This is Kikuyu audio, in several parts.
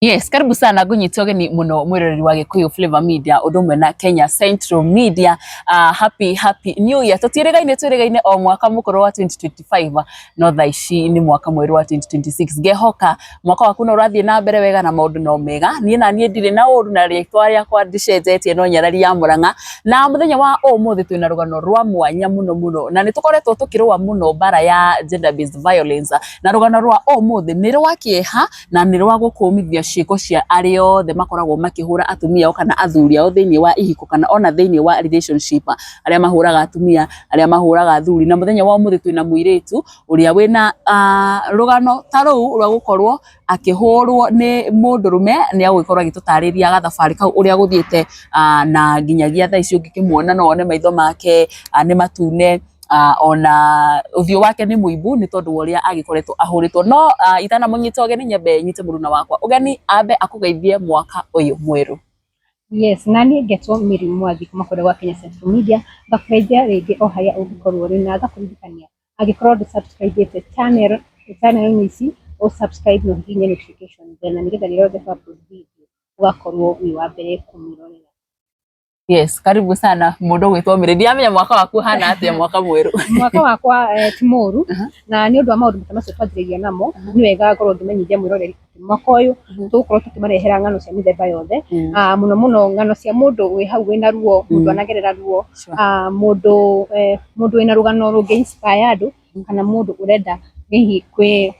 Yes, karibu sana ngunyite ũgeni mũno mwĩroreri wa Gĩkũyũ Flavor Media ũndũ ũmwe na Kenya Central Media. Happy happy new year. Tũtiĩrĩgaine twĩrĩgaine o mwaka mũkũrũ wa 2025, no thaa ici nĩ mwaka mwerũ wa 2026. Ngehoka mwaka waku no ũrathiĩ na mbere wega na maũndũ no mega. Niĩ na niĩ ndirĩ na ũru na rĩtwa rĩakwa ndicenjetie, no Nyarari ya Mũrang'a. Na mũthenya wa ũmũthĩ twĩna rũgano rwa mwanya mũno mũno, na nĩ tũkoretwo tũkĩrũa mũno mbara ya gender based violence, na rũgano rwa ũmũthĩ nĩ rwa kĩeha na nĩ rwa gũkũmithia ciĩko cia arĩa othe makoragwo makĩhũra atumia ao kana athuri ao thĩinĩ wa ihiko kana ona thĩinĩ wa relationship, arĩa mahũraga atumia, arĩa mahũraga athuri. Na mũthenya wa ũmũthĩ twĩna mũirĩtu ũrĩa wĩna rũgano ta rũu rwa gũkorwo akĩhũrwo nĩ mũndũrũme. Nĩ agũgĩkorwo agĩtũtarĩria gathabarĩ kau ũrĩa gũthiĩte, na nginyagia thaa ici ũngĩkĩmuona no wone maitho make nĩ matune, ona ũthiũ wake nĩ mũimbu nĩ tondũ wa ũrĩa agĩkoretwo ahũrĩtwo. No itanamũnyita ũgeni, nyambe nyite mũruna wakwa ũgeni ambe akũgeithie mwaka ũyũ mwerũ. Yes, na niĩ ngetwo Mary Mwathi kuma kũrĩa gwa Kenya Central Media, ngakũgeithia rĩngĩ o harĩa ũngĩkorwo ũrĩ, na ngakũririkania angĩkorwo ndũ subscribe channel-inĩ ici, ũ subscribe na ũhihinye notification bell, na nĩgetha rĩrĩa rĩothe twa upload video ũgakorwo wĩ wa mbere kũmĩrorera. Yes, karibu sana mũndũ ũgwĩtwo Mary. Ndiramenya mwaka waku ũhana atĩa, mwaka mwerũ. Mwaka wakwa ti mũru, na nĩ ũndũ wa maũndũ ta macio twanjĩrĩria namo, nĩ wega ngorwo ngĩmenyithia mwĩroreri atĩ mwaka ũyũ tũgũkorwo tũkĩmarehera ng'ano cia mĩthemba yothe, mũno mũno ng'ano cia mũndũ wĩ hau wĩna ruo, mũndũ anagerera ruo, mũndũ wĩna rũgano rũngĩ inspire andũ, kana mũndũ ũrenda hihi kwĩ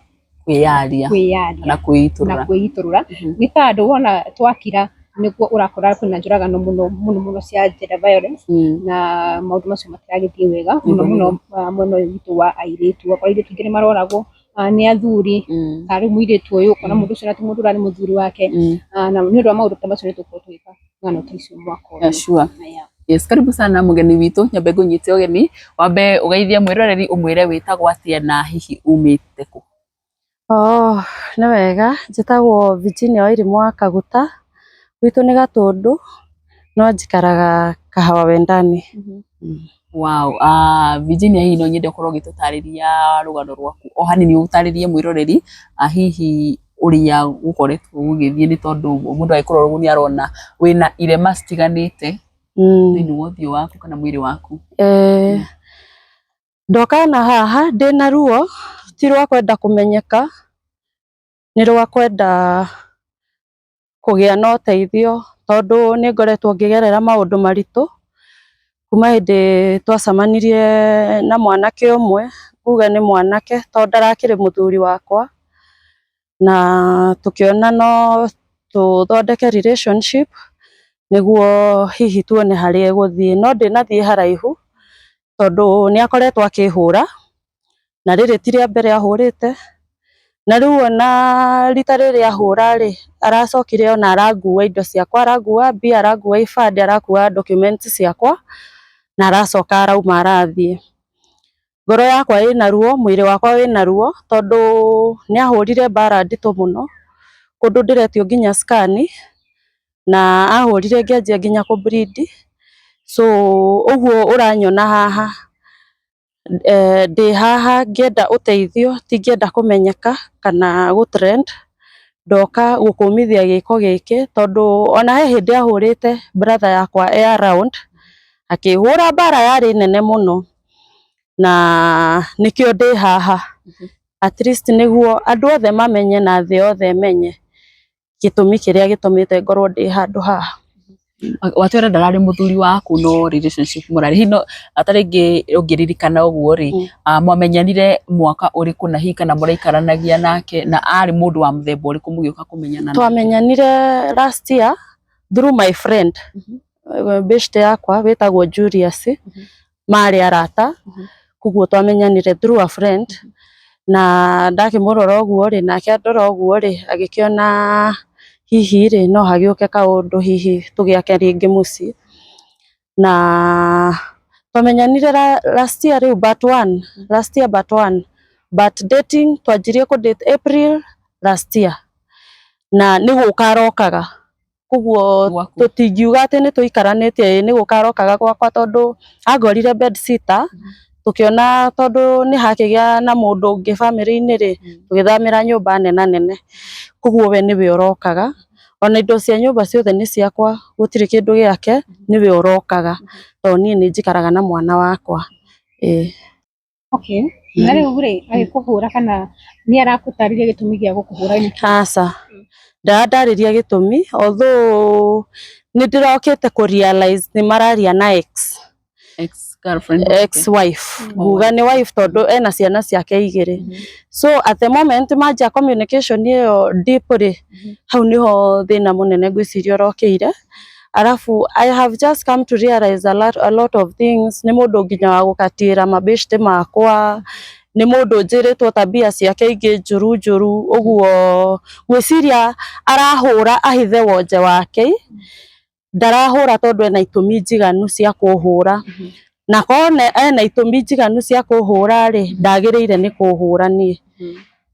kwĩyaria kwĩyaria na kwĩitũrũra. Na kwĩitũrũra, nĩ tondũ wona twakira nĩguo ũrakora kwĩna njũragano mũno mũno mũno cia gender violence, na maũndũ macio matiragĩthiĩ wega mũno mũno mwena ũyũ witũ wa airĩtu. Ũgakora airĩtu aingĩ nĩ maroragwo nĩ athuri, ta rĩu mũirĩtu ũyũ, ũkona mũndũ ũcio na ti mũndũ ũrarĩ mũthuri wake, na nĩ ũndũ wa maũndũ ta macio nĩ tũgũkorwo tũgĩka ng'ano ta icio mwaka ũyũ. Yeah. Yes, karibu sana mũgeni witũ. Nyambe ngũnyite ũgeni, wambe ũgeithie mwĩroreri, ũmwĩre wĩtagwo atĩa na hihi umĩte kũ. Oh, nĩ wega. Njĩtagwo Virginia Wairimu wa Kaguta. Gwitũ nĩ Gatũndũ, no njikaraga Kahawa Wendani. Wow, Virginia, hihi no nyende ũkorwo ũgĩtũtarĩria rũgano rwaku o hanini, ũtarĩrie mwĩroreri hihi ũrĩa gũkoretwo gũgĩthiĩ, nĩ tondũ mũndũ agĩkũrora ũguo nĩ arona wĩna irema citiganĩte thĩinĩ wa ũthiũ waku kana mwĩrĩ waku. Ndoka na haha ndĩna ruo, ti rwa kwenda kũmenyeka, nĩ rwa kwenda kũgĩa na ũteithio, tondũ nĩ ngoretwo ngĩgerera maũndũ maritũ kuma hĩndĩ twacemanirie na mwanake ũmwe. Nguga nĩ mwanake tondũ ndarakĩrĩ mũthuri wakwa, na tũkĩona no tũthondeke relationship nĩguo hihi tuone harĩa ĩgũthiĩ, no ndĩnathiĩ haraihu tondũ nĩ akoretwo akĩhũra, na rĩrĩ ti rĩa mbere ahũrĩte. Na rĩu ona rita rĩrĩ ahũra rĩ, aracokire ona arangua indo ciakwa, arangua mbia, arangua ibandĩ, arakua documents ciakwa, na aracoka arauma arathiĩ. Ngoro yakwa ĩna ruo, mwĩrĩ wakwa wĩna ruo, tondũ nĩ ahũrire mbara nditũ mũno, kũndũ ndĩretio nginya scan, na ahũrire ngĩanjia nginya kũ bleed. So ũguo ũranyona haha, ndĩ haha ngĩenda ũteithio, tingĩenda kũmenyeka kana gũ trend. Ndoka gũkũmithia gĩko gĩkĩ, tondũ ona he hĩndĩ ahũrĩte brother yakwa e around, akĩhũra mbara yarĩ nene mũno, na nĩkĩo ndĩ haha, at least nĩguo andũ othe mamenye na thĩ yothe ĩmenye gĩtũmi kĩrĩa gĩtũmĩte ngorwo ndĩ handũ haha. Watwĩra ndararĩ mũthuri waku, no relationship mũrarĩ. Hihi no ta rĩngĩ ũngĩririkana ũguo rĩ, mwamenyanire mwaka ũrĩkũ, na hihi kana mũraikaranagia nake, na arĩ mũndũ wa mũthemba ũrĩkũ mũgĩũka kũmenyana nake? Twamenyanire last year through my friend, beshte yakwa wĩtagwo Julius, marĩ arata, koguo twamenyanire through a friend. Na ndakĩmũrora ũguo rĩ, nake andora ũguo rĩ, agĩkĩona hihi rĩ no hagĩũke kaũndũ, hihi tũgĩake rĩngĩ mũciĩ. Na twamenyanire last year rĩu but one, last year but one, but dating twanjirie kũ date April last year, na nĩ gũka arokaga, koguo Gwaku. Tũtingiuga atĩ nĩ tũikaranĩtie. Ĩ, nĩ gũka arokaga gwakwa, tondũ angorire bed sitter. Tukiona tondu ni hakigia na mundu ungi family-ini ri, tugithamira nyumba nena nene, koguo we niwe urokaga. Ona indo cia nyumba ciothe ni ciakwa, gutiri kindu giake, niwe urokaga tondu nie ni njikaraga na mwana wakwa. Ĩĩ. Okay. Na rĩu rĩ, agĩkũhũra kana nĩ arakũtarĩria gĩtũmi gĩa gũkũhũra nĩkĩ? Aca, ndarandarĩria gĩtũmi, although nĩ ndĩrokĩte kũ realize nĩ mararia na ex. Ex girlfriend. Ex wife, nguga nĩ wife tondu ena ciana ciake igĩrĩ. So at the moment manjia communication ĩyo deep rĩ, hau niho thĩna mũnene ngwĩciria ũrokĩire. Arafu I have just come to realize a lot of things. Nĩ mũndũ nginya wa gũkatĩra mabeshte makwa, nĩ mũndũ njĩrĩtwo tabia ciake ingĩ njũru njũru, ũguo ngwĩciria arahũra ahithe wonje wake, ndarahũra tondũ ena itũmi njiganu cia kũhũra. Na korwo ena itũmi njiganu cia kũhũra rĩ, ndagĩrĩire nĩ kũhũra niĩ.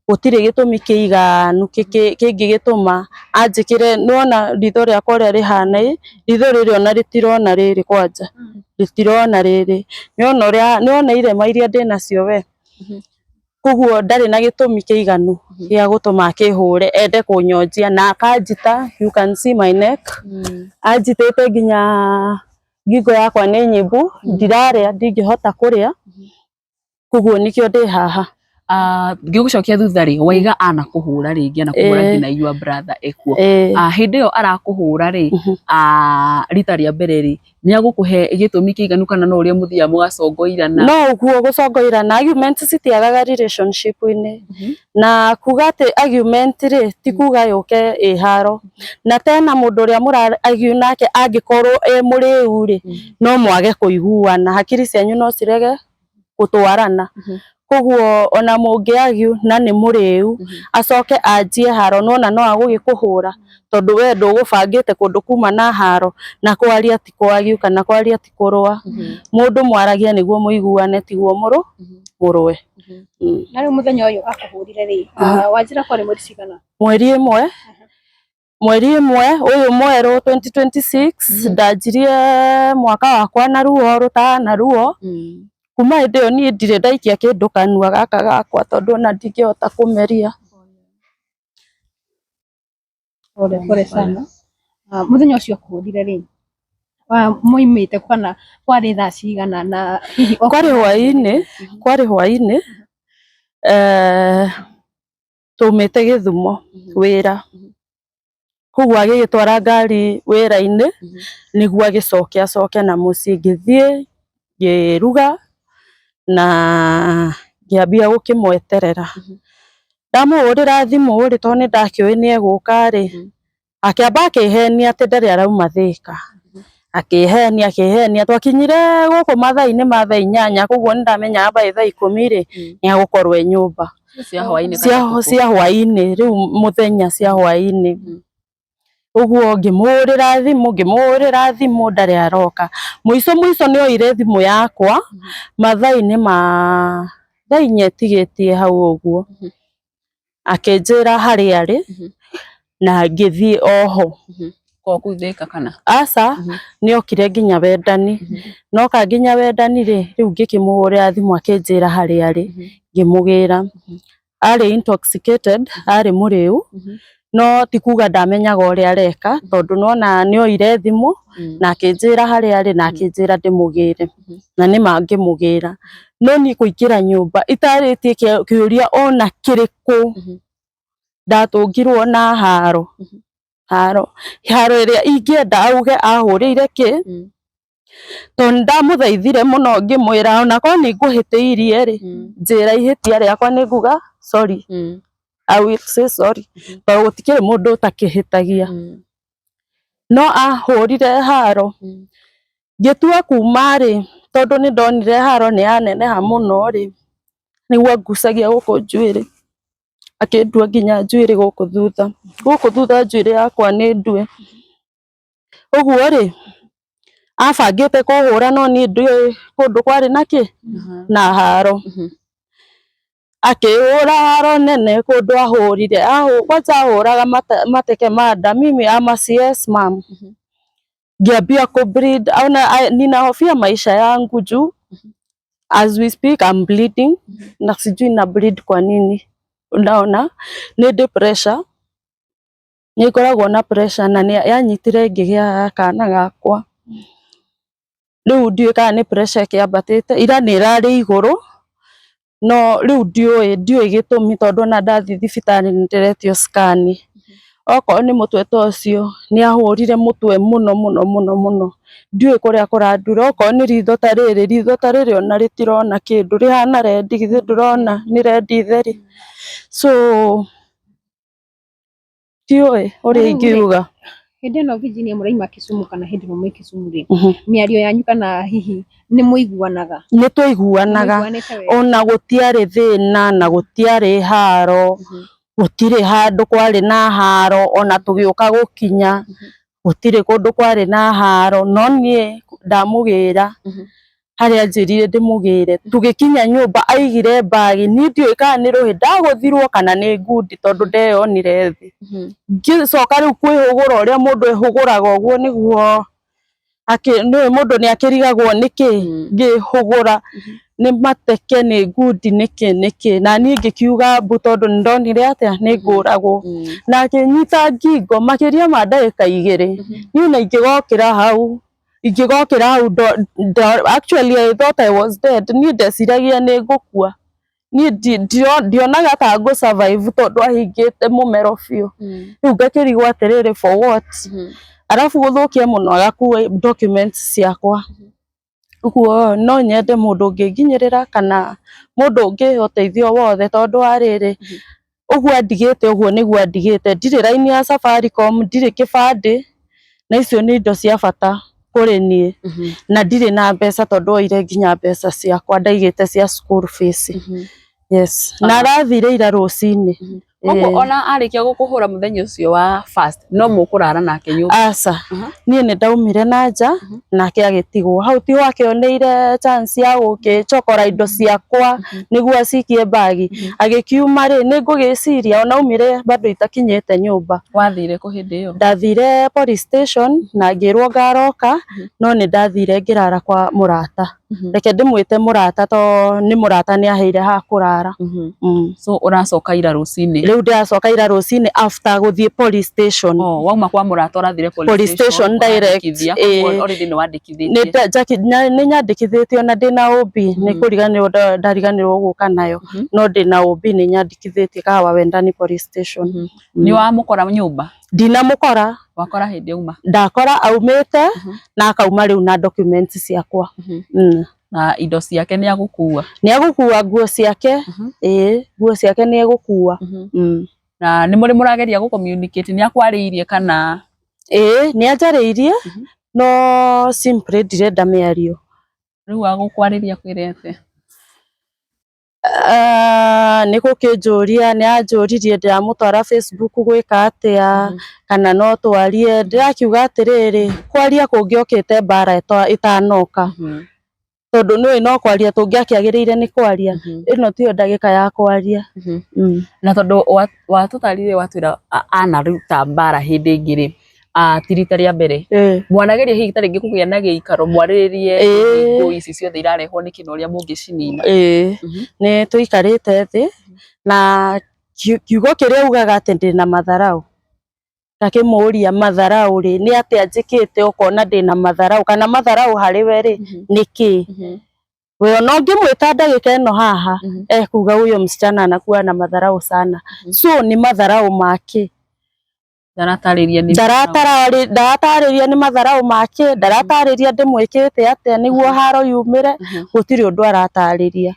Gũtirĩ gĩtũmi kĩiganu kĩngĩgĩtũma anjĩkĩre. Nĩwona ritho rĩakwa ũrĩa rĩhana ĩ, ritho rĩrĩ ona rĩtirona rĩrĩ, kwanja rĩtirona rĩrĩ, nĩwona ũrĩa, nĩwona irema iria ndĩnacio we. Koguo ndarĩ na gĩtũmi kĩiganu gĩa gũtũma akĩhũre ende kũnyonjia na akanjita. You can see my neck, anjitĩte nginya ngingo yakwa nĩ nyimbu, ndirarĩa, ndingĩhota kũrĩa, koguo nĩkĩo ndĩ haha. Ngĩgũcokia thutha rĩ, waiga anakũhũra rĩngĩ, anakũhũra nginya your brother ekuo. Hĩndĩ ĩyo arakũhũra rĩ, rita rĩa mbere rĩ, nĩ agũkũhe gĩtũmi kĩiganu kana no ũrĩa mũthiaga mũgacongoirana? No ũguo gũcongoirana, argument citiagaga relationship-inĩ. Na kuga atĩ argument rĩ, ti kuga yũke ĩ haro. Na tena mũndũ ũrĩa mũra argue nake angĩkorwo ĩ mũrĩu rĩ, no mwage kũiguana, hakiri cianyu no cirege gũtwarana. Koguo ona mũngĩ argue na nĩ mũrĩu, acoke anjie haro, nĩwona no agũgĩkũhũra tondũ we ndũgũbangĩte kũndũ kuma na haro. Na kwaria ti kũ argue kana kwaria ti kũrũa. Mũndũ mwaragia nĩguo mũiguane, tiguo mũrũe. Na rĩu mũthenya ũyũ akũhũrire rĩ, wanjĩra kwarĩ mweri cigana? Mweri ĩmwe, mweri ĩmwe ũyũ mwerũ 2026. Ndanjirie mwaka wakwa na ruo rũtana ruo. Kuma hĩndĩ ĩyo niĩ ndirĩ ndaikia kĩndũ kanua gaka gakwa tondũ ona ndingĩhota kũmeria. Pole pole sana. Mũthenya ũcio akũhũrire rĩ, moimĩte kana kwarĩ thaa cigana na hihi Kwarĩ hwaĩ-inĩ, kwarĩ hwaĩ-inĩ, tumĩte Gĩthumo wĩra, koguo agĩgĩtwara ngari wĩra-inĩ nĩguo agĩcoke acoke na mũciĩ. Ngĩthiĩ ngĩruga na ngĩambia gũkĩmweterera. Ndamũhũrĩra thimũ rĩ, tondũ nĩ ndakĩũĩ nĩ egũka rĩ, akĩamba akĩhenia atĩ ndarĩ arauma Thĩka, akĩhenia akĩhenia. Twakinyire gũkũ mathaa-inĩ ma thaa 8, koguo nĩ ndamenyaga by thaa 10 rĩ, nĩ egũkorwo e nyũmba. Cia hwaĩ-inĩ cia kana ũtukũ? Cia hwaĩ-inĩ rĩu, mũthenya, cia hwaĩ-inĩ. Ũguo ngĩmũhũrĩra thimũ, ngĩmũhũrĩra thimũ, ndarĩ aroka. Mũico mũico nĩ oire thimũ yakwa mathaa-inĩ ma thaa 4 ĩtigĩtie hau ũguo, akĩnjĩra harĩa arĩ na ngĩthiĩ oho. Ko kũu Thĩka kana? Aca, nĩ okire nginya Wendani. Noka nginya Wendani rĩ, rĩu ngĩkĩmũhũrĩra thimũ, akĩnjĩra harĩa arĩ, ngĩmũgĩra. Arĩ intoxicated, arĩ mũrĩu, no ti kuga ndamenyaga ũrĩa areka tondũ nona nĩ oire thimũ na akĩnjĩra harĩa arĩ na akĩnjĩra ndĩmũgĩre, na nĩma ngĩmũgĩra. No niĩ kũingĩra nyũmba itarĩtie kĩũria ona kĩrĩkũ, ndatũngirwo na haro, haro haro ĩrĩa ingĩenda auge ahũrĩire kĩ, tondũ nĩndamũthaithire mũno, ngĩmwĩra onakorwo nĩ ngũhĩtĩirie rĩ, njĩra ihĩtia rĩakwa, nĩ nguga sorry, I will say sorry, tondũ gũtikĩrĩ mũndũ ũtakĩhĩtagia. No ahũrire haro. Ngĩtua kuma rĩ, tondũ nĩ ndonire haro nĩ yaneneha mũno rĩ, nĩguo angucagia gũkũ njuĩrĩ, akĩndua nginya njuĩrĩ gũkũ thutha, gũkũ thutha njuĩrĩ yakwa nĩ ndue. Ũguo rĩ, abangĩte kũhũra, no niĩ ndiũĩ kũndũ kwarĩ na kĩ na haro. Akĩhũra haro nene kũndũ ahũrire kwanza ahũraga mateke ma nda. Mimi ama CS mam, ngĩambia ku bleed. Ona ninahofia maisha yangu juu As we speak I'm bleeding na sijui na bleed kwa nini. Unaona nĩ ndĩ pressure, nĩ ngoragwo na pressure na nĩ yanyitire ngĩgĩa kana gakwa. Rĩu ndiũĩ kana nĩ pressure ĩkĩambatĩte, ira nĩ ĩrarĩ igũrũ, no rĩu ndiũĩ gĩtũmi tondũ ona ndathiĩ thibitarĩ nĩ ndĩretio scan. Okorwo nĩ mũtwe ta ũcio, nĩ ahũrire mũtwe mũno mũno mũno mũno, ndiũĩ kũrĩa kũrandura. Okorwo nĩ ritho ta rĩrĩ, ritho ta rĩrĩ ona rĩtirona kĩndũ, rĩhana rendi, githĩ ndũrona nĩ rendi theri. So ndiũĩ ũrĩa ingiuga. Hĩndĩ ĩno Virginia mũraima Kisumu kana hĩndĩ ĩno mwĩ Kisumu rĩ, mĩario yanyu kana hihi nĩ mũiguanaga? Nĩ twaiguanaga, Mũiguanĩte wega? Ona gũtiarĩ thĩna na gũtiarĩ haro, gũtirĩ handũ kwarĩ na haro, ona tũgĩũka gũkinya gũtirĩ kũndũ kwarĩ na haro, no niĩ ndamũgĩra harĩa anjĩrire ndĩmũgĩre. Tũgĩkinya nyũmba aigire mbagi, niĩ ndiũĩ kana nĩ rũhĩ ndagũthirwo kana nĩ ngundi tondũ ndeyonire thĩ. Ngĩcoka rĩu kwĩhũgũra ũrĩa mũndũ ehũgũraga ũguo nĩguo nĩũĩ mũndũ nĩ akĩrigagwo nĩkĩ ngĩhũgũra nĩ mateke nĩ ngundi nĩkĩ nĩkĩ, na niĩ ngĩkiuga mbu tondũ nĩ ndonire atĩa nĩ ngũragwo. Na akĩnyita ngingo makĩria ma ndagĩka 2, niĩ ona ingĩgokĩra hau actually I thought I was dead. Niĩ ndeciragia nĩ ngũkua, niĩ ndionaga ta ngũ survive tondũ ahingĩte mũmero biũ. Rĩu ngakĩrigwo atĩrĩrĩ, for what? Arabu gũthũkia mũno agakua documents ciakwa. Ũguo no nyende mũndũ ũngĩnginyĩrĩra kana mũndũ ũngĩhe ũteithio wothe, tondũ wa rĩrĩ ũguo andigĩte ũguo nĩguo andigĩte, ndirĩ raini ya Safaricom, ndirĩ kĩbandĩ, na icio nĩ indo cia bata kũrĩ niĩ, na ndirĩ na mbeca tondũ oire nginya mbeca ciakwa ndaigĩte cia school fees. Yes, na arathire ira rũcinĩ. Koguo ona arĩkia gũkũhũra mũthenya ũcio wa first, no mũkũrara nake nyũmba? Aca, niĩ nĩ ndaumire na nja nake agĩtigwo hau, tiho akĩoneire chance ya gũgĩcokora indo ciakwa nĩguo acikie mbagi. Agĩkiuma rĩ, nĩ ngũgĩciria ona aumire bado itakinyĩte nyũmba. Wathire kũ hĩndĩ ĩyo? Ndathire police station na ngĩrwo ngaroka, no nĩ ndathire ngĩrara kwa mũrata. Reke ndĩmwĩte mũrata to nĩ mũrata nĩ aheire ha kũrara. So ũracoka ira rũcinĩ? Rĩu ndĩracoka ira rũcinĩ after gũthiĩ police station. Oh, wauma kwa mũrata ũrathire police station direct. Already nĩ wandĩkithĩtie? Nĩ nyandĩkithĩtie ona ndĩna OB, nĩ kũriganĩrwo ndariganĩrwo gũka nayo, no ndĩna OB nĩ nyandĩkithĩtie Kahawa Wendani police station. Nĩ wamũkora nyũmba? Ndinamũkora. Wakora hĩndĩ auma? Ndakora aumĩte na akauma rĩu na documents ciakwa. Na indo ciake nĩ agũkua? Nĩ agũkua nguo ciake, ĩĩ, nguo ciake nĩ egũkua. Na nĩ mũrĩ mũrageria gũ communicate, nĩ akwarĩirie kana? Ĩĩ, nĩ anjarĩirie, no simply ndirenda mĩario. Rĩu agũkwarĩria kwĩre atĩa? Nĩ gũkĩnjũria, nĩ anjũririe ndĩramũtwara Facebook gwĩka atĩa, kana no twarie. Ndĩrakiuga atĩrĩrĩ, kwaria kũngĩokĩte mbara ĩtanoka, tondũ nĩũĩ no kwaria tũngĩakĩagĩrĩire nĩ kwaria, ĩno tiyo ndagĩka ya kwaria. Na tondũ watũtarire watwĩra anaruta mbara hĩndĩ ĩngĩ rĩ, ti rita rĩa mbere, mwanageria hihi ta rĩngĩ kũgĩa na gĩikaro mwarĩrĩrie ngũĩ ici ciothe irarehwo nĩkĩ na ũrĩa mũngĩcinina? Ĩĩ, nĩ tũikarĩte thĩ na kiugo kĩrĩa augaga atĩ ndĩna matharau, ngakĩmũria matharau rĩ nĩ atĩa njĩkĩte ũkona ndĩna matharau, kana matharau harĩ we rĩ nĩ kĩ? We ona ũngĩmwĩta ndagĩka ĩno haha ekuga huyo msichana anakuwa na madharau sana. So nĩ matharau make? Ndaratarĩria nĩ Ndaratarĩria nĩ matharau make, ndaratarĩria ndĩmwĩkĩte atĩa nĩguo haro yumĩre, gũtirĩ ũndũ aratarĩria.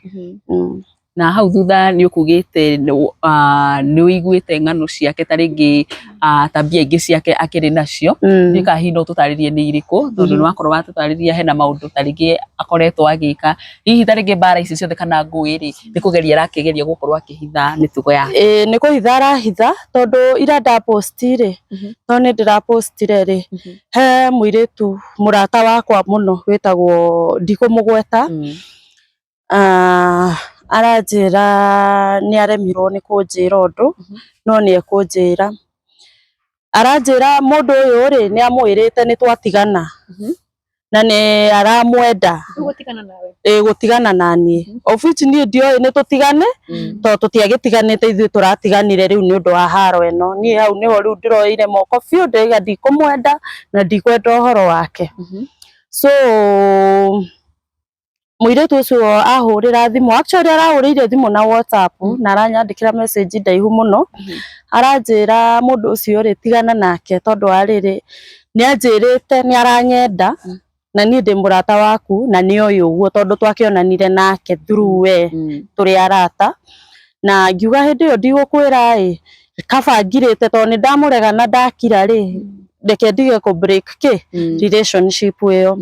Na hau thutha nĩ ũkugĩte nĩ ũiguĩte ng'ano ciake ta rĩngĩ tabia ingĩ ciake akĩrĩ nacio, ndiũĩ kana hihi no ũtũtarĩrie nĩ irĩkũ, tondũ nĩ wakorwo watũtarĩria hena maũndũ ta rĩngĩ akoretwo agĩka, hihi ta rĩngĩ mbara ici ciothe kana ngũĩ rĩ, nĩ kũgeria arakĩgeria gũkorwo akĩhitha mĩtugo yake? Ĩĩ, nĩ kũhitha arahitha, tondũ ira ndaposti rĩ, to nĩ ndĩrapostire rĩ, he mũirĩtu mũrata wakwa mũno wĩtagwo, ndikũmũgweta, aranjĩra nĩ aremirwo nĩ kũnjĩra ũndũ, no nĩ ekũnjĩra. Aranjĩra mũndũ ũyũ rĩ, nĩ amwĩrĩte nĩ twatigana na nĩ aramwenda. Gũtigana nawe. Ĩ, gũtigana naniĩ, of which niĩ ndioĩ nĩ tũtigane, tondũ tũtiagĩtiganĩte, ithuĩ tũratiganire rĩu nĩ ũndũ wa haro ĩno. Niĩ hau nĩho rĩu ndĩroeire moko biũ, ndĩraiga ndikũmwenda na ndikwenda ũhoro wake. So mũirĩtu ũcio ahũrĩra thimũ, actually arahũrĩire thimũ na WhatsApp na aranyandĩkĩra message ndaihu mũno, aranjĩra mũndũ ũcio rĩ, tigana nake, tondũ wa rĩrĩ, nĩ anjĩrĩte nĩ aranyenda na niĩ ndĩ mũrata waku na nĩ oĩ ũguo, tondũ twakĩonanire nake through we, tũrĩ arata. Na ngiuga hĩndĩ ĩyo ndigũkwĩra ĩ, kaba ngirĩte, tondũ nĩ ndamũrega na ndakira rĩ, reke ndige kũ break kĩ relationship ĩyo,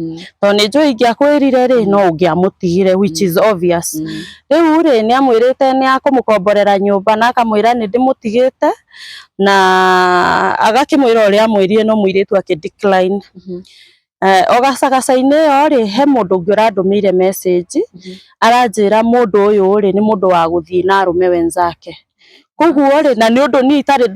tondũ nĩ njũĩ ingĩakwĩrire rĩ, no ũngĩamũtigire, which is obvious. Rĩu rĩ, nĩ amwĩrĩte nĩ akũmũkomborera nyũmba na akamwĩra nĩ ndĩmũtigĩte, na agakĩmwĩra ũrĩa amwĩrire, no mũirĩtu akĩ decline. O gacagaca-inĩ ĩyo rĩ, he mũndũ ũngĩ ũrandũmĩire message, aranjĩra mũndũ ũyũ rĩ, nĩ mũndũ wa gũthiĩ na arũme wenzake. Koguo rĩ, na nĩ ũndũ niĩ itarĩ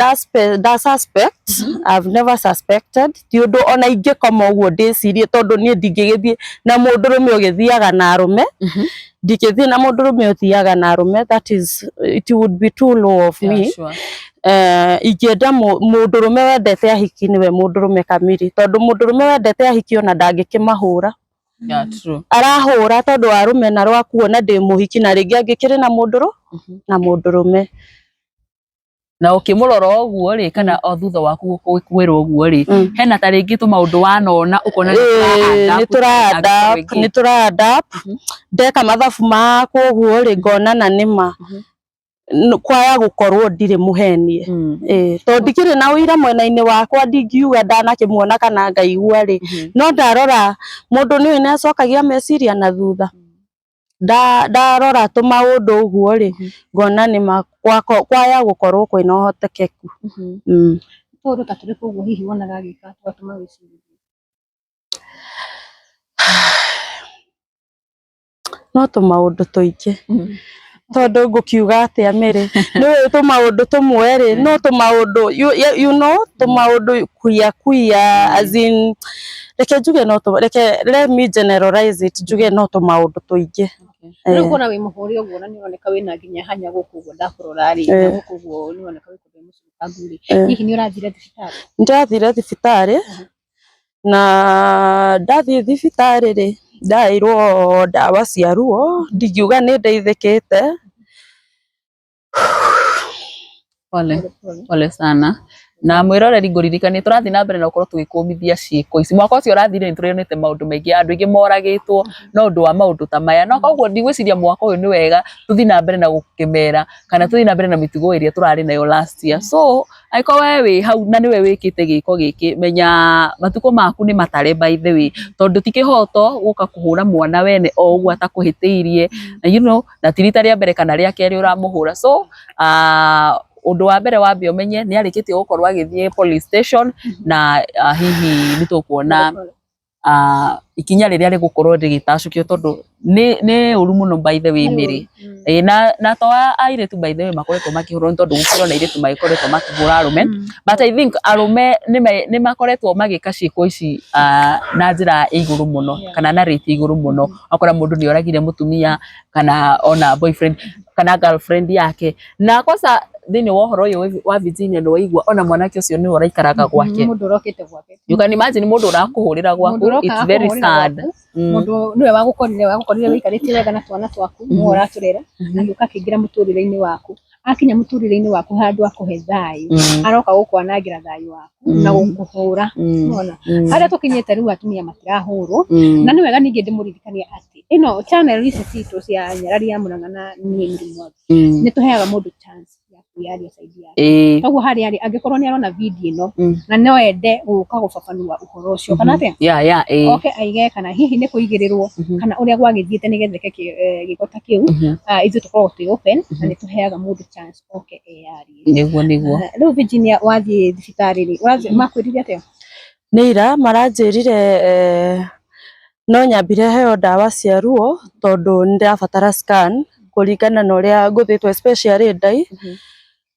nda suspect, I've never suspected, ti ũndũ ona ingĩkoma ũguo ndĩcirie, tondũ niĩ ndingĩgĩthiĩ na mũndũrũme ũgĩthiaga na arũme, ndingĩthiĩ na mũndũrũme ũthiaga na arũme, that is, it would be too low of me. Ingĩenda mũndũrũme wendete ahiki, nĩwe mũndũrũme kamiri, tondũ mũndũrũme wendete ahiki ona ndangĩkĩmahũra. Yeah, true. Arahũra tondũ wa rũmena rwa kuona ndĩ mũhiki na rĩngĩ angĩkĩrĩ na mũndũrũ na mũndũrũme. Na ũkĩmũrora ũguo rĩ, kana o thutha waku kwĩrwo ũguo rĩ, hena ta rĩngĩ tũmaũndũ wanona ũkona nĩ tũra adapt, nĩ tũra adapt. Ndeka mathabu makwa ũguo rĩ, ngona na nĩma kwaya gũkorwo ndirĩ mũhenie, tondũ ndikĩrĩ na ũira mwena-inĩ wakwa, ndingiuga ndanakĩmuona kana ngaigua rĩ, no ndarora mũndũ nĩ ũĩ nĩ acokagia meciria na thutha. Ndarora tũmaũndũ ũguo rĩ, ngona nĩma kwaya gũkorwo kwĩna ũhotekeku. Tũũndũ ta tũrĩkũ ũguo hihi wonaga agĩka tũgatũma wĩcirie? No tũmaũndũ tũingĩ, tondũ ngũkiuga atĩa Mary, nĩũĩ tũmaũndũ tũmwe rĩ, no tũmaũndũ you know tũmaũndũ kuia kuia, as in, reke njuge no reke, let me generalize it, njuge no tũmaũndũ tũingĩ. Rĩu kuona wĩ mũhũre ũguo na nĩ ũroneka wĩna nginya hanya gũkũ ũguo ndakũrora rĩ, na gũkũ ũguo nĩ ũroneka wĩ kũndũ mũcukangu rĩ, hihi nĩ ũrathire thibitarĩ? Nĩndĩrathire thibitarĩ, na ndathiĩ thibitarĩ rĩ, ndaheirwo ndawa cia ruo, ndingiuga nĩ ndeithĩkĩte. Pole, pole sana. Na mwĩroreri, ngũririkanie tũrathiĩ na mbere na gũkorwo tũgĩkũmithia ciĩko ici. Mwaka ũcio ũrathirire nĩ tũrĩonete maũndũ maingĩ, andũ aingĩ moragĩtwo no ũndũ wa maũndũ ta maya. No koguo ndigwĩciria mwaka ũyũ nĩ wega tũthiĩ na mbere na gũkĩmera kana tũthiĩ na mbere na mĩtugo ĩrĩa tũrarĩ nayo last year. So angĩkorwo we wĩ hau na nĩwe wĩkĩte gĩko gĩkĩ, menya matukũ maku nĩ matare, by the way, tondũ ti kĩhoto gũka kũhũra mwana wene o ũguo atakũhĩtĩirie, na you know na ti rita rĩa mbere kana rĩa kerĩ ũramũhũra. So ũndũ wa mbere wambe ũmenye nĩ arĩkĩtie gũkorwo agĩthiĩ police station, na hihi nĩ tũkuona ikinya rĩrĩa rĩgũkorwo rĩgĩtacũkio, tondũ nĩ ũru mũno, by the way, Mary. Ĩĩ, na to airĩtu, by the way, makoretwo makĩhũrwo, nĩ tondũ gũkĩrĩ ona airĩtu magĩkoretwo makĩhũra arũme, but I think arũme nĩ makoretwo magĩka ciĩko ici na njĩra ya igũrũ mũno kana na rate igũrũ mũno. Ũgakora mũndũ nĩ oragire mũtumia kana ona boyfriend kana girlfriend yake. Na kwanza thĩinĩ wa ũhoro ũyũ wa Virginia, nĩ waigua ona mwanake ũcio nĩwe ũraikaraga gwake. Mũndũ ũrokĩte gwake. You can imagine mũndũ ũrakũhũrĩra gwaku. It's very sad. Mũndũ nĩwe wagũkorire wĩikarĩtie wega na twana twaku, nĩwe ũratũrera, agĩũka akĩingĩra mũtũrĩre-inĩ waku. Akinya mũtũrĩre-inĩ waku, handũ akũhe thayũ, aroka gũkwanangĩra thayũ waku na gũkũhũra. Nĩwona harĩa tũkinyĩte rĩu, atumia matirahũrwo. Na nĩ wega ningĩ ndĩmũririkanie atĩ ĩno channel ici citũ cia Nyarari ya Mũrang'a na niĩ Mary Mwangi, nĩ tũheaga mũndũ chance ya kwĩyaria side yake. Koguo harĩa arĩ, angĩkorwo nĩ arona video ĩno na no ende gũka gũbabanua ũhoro ũcio kana atĩa, yeah ĩĩ. Oke aige kana hihi nĩ kũigĩrĩrwo kana ũrĩa gwagĩthiĩte nĩgetha eke gĩko ta kĩu, ithuĩ tũkoragwo twĩ open na nĩ tũheaga mũndũ chance oke eyarie. Nĩguo nĩguo. Rĩu Virginia, wathiĩ thibitarĩ rĩ, makwĩrire atĩa? Nĩ ira maranjĩrire no nyambire heo ndawa cia ruo, tondũ nĩ ndĩrabatara scan kũringana na ũrĩa ngũthĩtwo, especially ndai,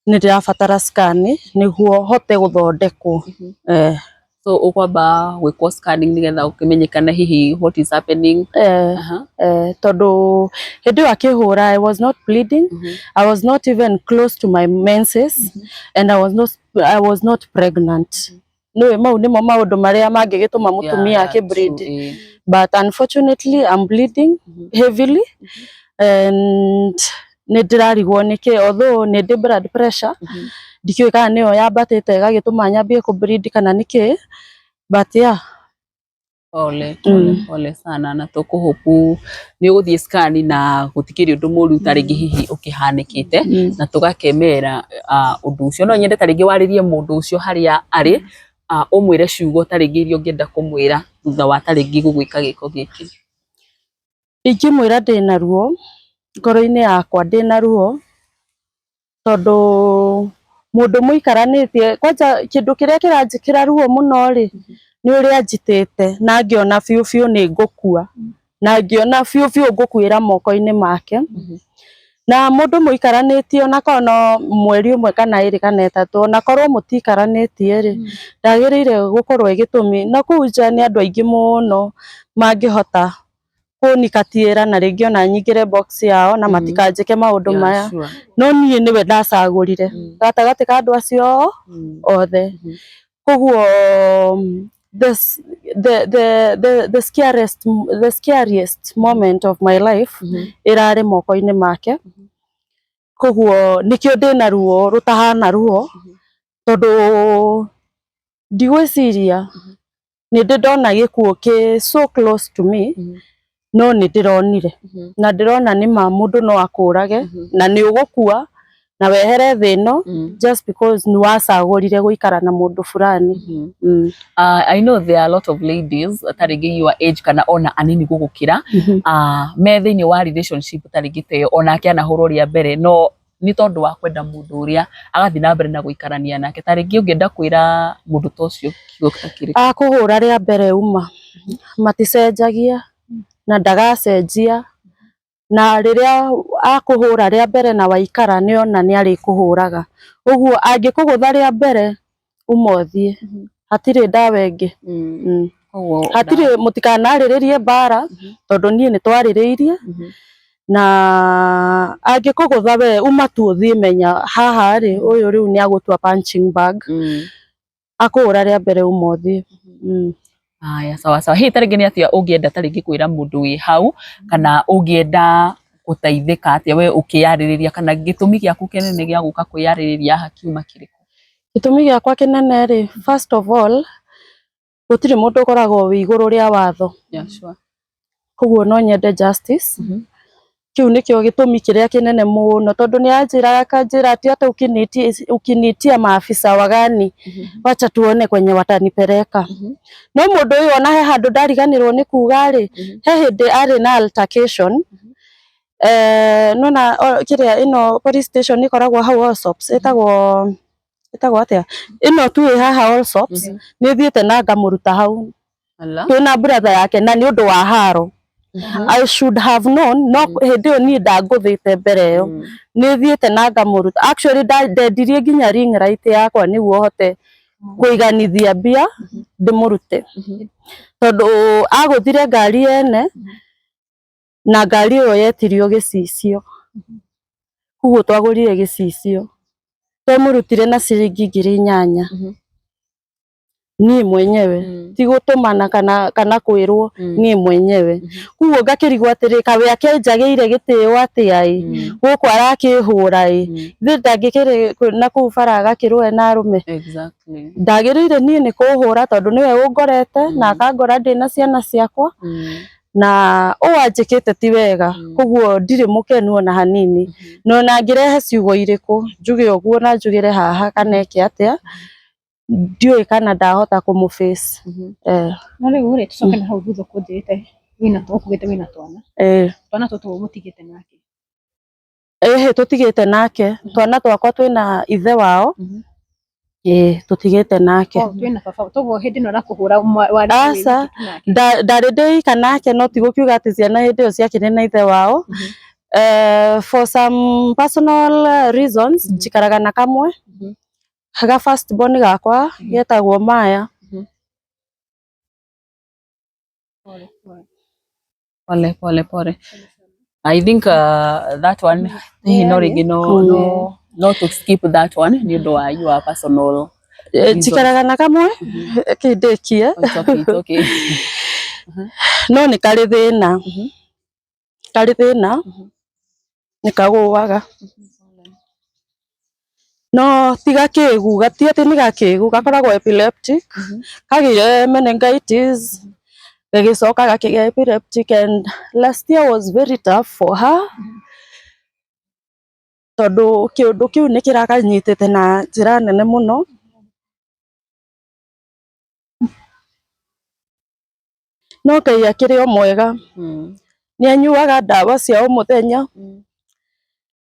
nĩ ndĩrabatara scan nĩguo hote gũthondekwo. So ukwamba gwikwo scanning nigetha ukimenyekane hihi what is happening. Tondu hindi ĩyo akĩhũra I was not bleeding. I was not even close to my menses and I was not pregnant. Nĩũĩ mau nĩmo maũndũ marĩa mangĩgĩtũma mũtumia akĩ bleed. But unfortunately I'm bleeding heavily and nĩ ndĩrarigwo nĩkĩ, although nĩ ndĩ blood pressure. Ndikĩũĩ kana nĩyo yambatĩte ĩgagĩtũma nyambie kũ bleed kana nĩkĩ, but yeah. Pole, pole, pole sana, na tũkũhope nĩ ũgũthiĩ scan na gũtikĩrĩ ũndũ mũru ta rĩngĩ hihi ũkĩhanĩkĩte na tũgakemera ũndũ ũcio. No nyende ta rĩngĩ warĩrie mũndũ ũcio harĩa arĩ, ũmwĩre ciugo ta rĩngĩ iria ũngĩenda kũmwĩra thutha wa ta rĩngĩ gũgwĩka gĩko gĩkĩ. Ingĩmwĩra ndĩna ruo ngoro-inĩ yakwa, ndĩna ruo tondũ mũndũ mũikaranĩtie, kwanja kĩndũ kĩrĩa kĩranjĩkĩra ruo mũno rĩ, nĩ ũrĩa anjitĩte na ngĩona biũ biũ nĩ ngũkua, na ngĩona biũ biũ ngũkuĩra moko-inĩ make. Na mũndũ mũikaranĩtie onakorwo no mweri ũmwe kana ĩrĩ kana ĩtatũ, onakorwo mũtikaranĩtie rĩ, ndagĩrĩire gũkorwo ĩ gĩtũmi. Na kũu nja nĩ andũ aingĩ mũno mangĩhota kũnikatiĩra na rĩngĩ ona nyingĩre box yao na matikanjĩke maũndũ maya. No niĩ nĩwe ndacagũrire gatagatĩ ka andũ acio othe. Koguo the scariest moment of my life ĩrarĩ moko-inĩ make. Koguo nĩkĩo ndĩna ruo rũtahana ruo, tondũ ndigwĩciria nĩ ndĩ ndona gĩkuũ kĩ so close to me, no nĩ ndĩronire na ndĩrona nĩ ma mũndũ no akũrage na nĩ ũgũkua na wehere thĩ ĩno just because nĩ wacagũrire gũikara na mũndũ fulani. I know there are a lot of ladies ta rĩngĩ your age kana ona anini gũgũkĩra me thĩinĩ wa relationship ta rĩngĩ ta ĩyo, onake anahũrwo rĩa mbere, no nĩ tondũ wa kwenda mũndũ ũrĩa agathiĩ na mbere na gũikarania nake. Ta rĩngĩ ũngĩenda kwĩra mũndũ ta ũcio kiugo ta kĩrĩkũ? Akũhũra rĩa mbere, uma maticenjagia na ndagacenjia, na rĩrĩa akũhũra rĩa mbere na waikara nĩona nĩ arĩkũhũraga. Ũguo angĩkũgũtha rĩa mbere, uma ũthiĩ, hatirĩ ndawa ĩngĩ. Koguo Hatirĩ, mũtikanarĩrĩrie mbara, tondũ niĩ nĩ twarĩrĩirie na angĩkũgũtha we uma tu ũthiĩ. Menya haha rĩ, ũyũ rĩu nĩ agũtua punching bag. Akũhũra rĩa mbere, uma ũthiĩ. Haya, sawa sawa. Hihi ta rĩngĩ nĩ atĩa ũngĩenda ta rĩngĩ kwĩra mũndũ wĩ hau, kana ũngĩenda gũteithĩka atĩa we ũkĩyarĩrĩria, kana gĩtũmi gĩaku kĩnene gĩa gũka kwĩyarĩrĩria haha kiuma kĩrĩkũ? Gĩtũmi gĩakwa kĩnene rĩ, first of all, gũtirĩ mũndũ ũkoragwo wĩ igũrũ rĩa watho. Koguo no nyende justice. Kĩu nĩkĩo gĩtũmi kĩrĩa kĩnene mũno, tondũ nĩ anjĩraga akanjĩra atĩ hata ukinitia maafisa wagani, wacha tuone kwenye watanipeleka. No mũndũ ũyũ ona he handũ ndariganĩrwo nĩ kuga rĩ, he hĩndĩ arĩ na altercation, nona kĩrĩa ĩno police station ĩkoragwo hau Allsops, ĩtagwo atĩa ĩno tu ĩ haha Allsops, nĩ thiĩte na ngamũruta hau twĩna brother yake, na nĩ ũndũ wa haro. I should have known, no hĩndĩ ĩyo niĩ ndangũthĩte mbere ĩyo. Nĩ thiĩte na ngamũruta. Actually ndendirie nginya ring light yakwa nĩguo hote kũiganithia mbia ndĩmũrute, tondũ agũthire ngari ene na ngari ĩyo yetirio gĩcicio. Koguo twagũrire gĩcicio, twamũrutire na ciringi 8,000 niĩ mwenyewe, ti gũtũmana kana kwĩrwo, niĩ mwenyewe. Koguo ngakĩrigwo atĩrĩ, kawe akĩnjagĩire gĩtĩo atĩa ĩ, gũkũ arakĩhũra ĩ, ithe ndangĩkĩrĩ na kũu bara agakĩrũe na arũme? Ndagĩrĩire niĩ nĩ kũhũra, tondũ nĩwe ũngorete na akangora ndĩna ciana ciakwa, na ũũ anjĩkĩte ti wega. Koguo ndirĩ mũkenu ona hanini, na ona angĩrehe ciugo irĩkũ njuge ũguo na njugĩre haha kana eke atĩa, ndiũĩ kana ndahota kũmũ face. No rĩu rĩ, tũcoke na hau thutha, kũnjĩrĩte wĩna, ũkugĩte wĩna twana. Twana tũtũ mũtigĩte nake? Ĩhĩ, tũtigĩte nake. Twana twakwa twĩna ithe wao. Ĩĩ, tũtigĩte nake. Oh, twĩna baba toguo hĩndĩ ĩno arakũhũra warĩ wĩ Aca. wiki tu nake? Ndarĩ ndĩika nake, no ti gũkiuga atĩ ciana hĩndĩ ĩyo ciakĩrĩ na ithe wao. For some personal reasons njikaraga na kamwe ga first born gakwa getagwo Maya. Pole pole. Pole pole pole. I think that one hihi no rĩngĩ no to skip that one nĩ ũndũ wa your personal reasons. Njikaraga na kamwe kĩndĩkie. It's okay, it's okay. No nĩ karĩ thĩna, karĩ thĩna, nĩ kagũaga, no ti gakĩgu, gati atĩ nĩ gakĩgu, gakoragwo epileptic. Kagĩire meningitis, gagĩcoka gakĩgĩa epileptic, and last year was very tough for her, tondũ kĩũndũ kĩu nĩ kĩrakanyitĩte na njĩra nene mũno. No Ngai akĩrĩ o mwega, nĩ anyuaga ndawa cia o mũthenya,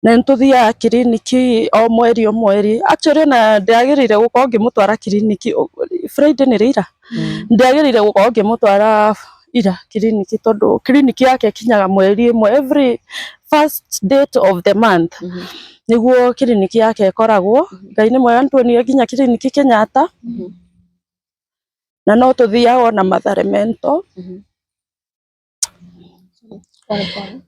na nĩ tũthiaga kiriniki o mweri o mweri. Actually ona ndĩagĩrĩire gũkorwo ngĩmũtwara kiriniki Friday nĩ rĩ ira, ndĩagĩrĩire gũkorwo ngĩmũtwara ira kiriniki, tondũ kiriniki yake ĩkinyaga mweri ĩmwe, every first date of the month nĩguo kiriniki yake ĩkoragwo. Ngai nĩ mwega, nĩtuonire nginya kiriniki Kenyatta, na no tũthiaga ona Mathare Mental. Pole pole.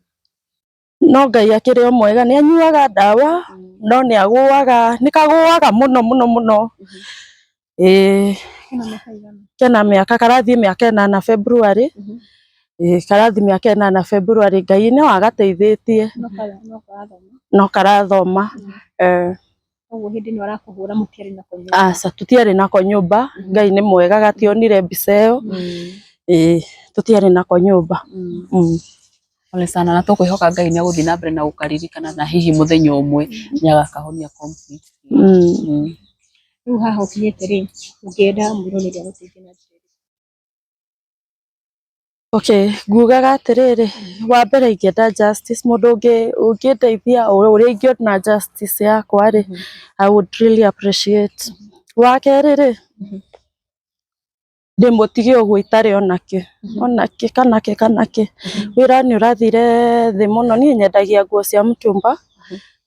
No Ngai akĩrĩ o mwega, nĩ anyuaga ndawa, no nĩ agũaga, nĩ kagũaga mũno mũno mũno. Ĩĩ. Kena mĩaka igana? Kena mĩaka, karathiĩ mĩaka 8 February. Ĩĩ, karathiĩ mĩaka 8 February. Ngai no agateithĩtie. No karathoma. No karathoma. Koguo hĩndĩ ĩno arakũhũra mũtiarĩ nako nyũmba? Aca, tũtiarĩ nako nyũmba. Ngai nĩ mwega, gationire mbica ĩyo. Ĩĩ, tũtiarĩ nako nyũmba. Pole sana, na tũkwĩhoka Ngai nĩ egũthiĩ na mbere na gũkaririkana, na hihi mũthenya ũmwe nĩ agakahonia completely. Rĩu haha ũkinyĩte rĩ, ũngĩenda mwĩroreri agũteithie na njĩra ĩrĩkũ? Okay, ngugaga atĩrĩrĩ, wa mbere ingĩenda justice, mũndũ ũngĩndeithia ũrĩa ingĩona justice yakwa rĩ, I would really appreciate. Wa kerĩ rĩ, ndĩmũtige ũguo itarĩ onakĩ, onakĩ kanakĩ kanakĩ. Wĩra nĩ ũrathire thĩ mũno, niĩ nyendagia nguo cia mũtumba,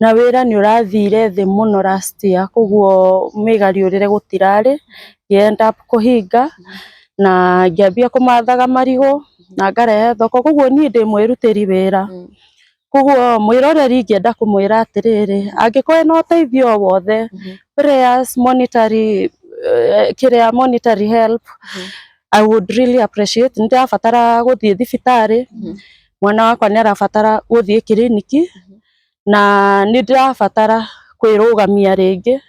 na wĩra nĩ ũrathire thĩ mũno last year, koguo mĩgariũrĩre gũtirarĩ, ngĩ end up kũhinga, na ngĩambia kũmathaga marigũ na ngarehe thoko, koguo niĩ ndĩ mwĩrutĩri wĩra. Koguo mwĩroreri ingĩenda kũmwĩra atĩrĩrĩ, angĩkorwo ena ũteithio o wothe, prayers, monetary, kĩrĩa monetary help, I would really appreciate. Nĩ ndĩrabatara gũthiĩ thibitarĩ, mwana wakwa nĩ arabatara gũthiĩ kiriniki, na nĩ ndĩrabatara kwĩrũgamia rĩngĩ,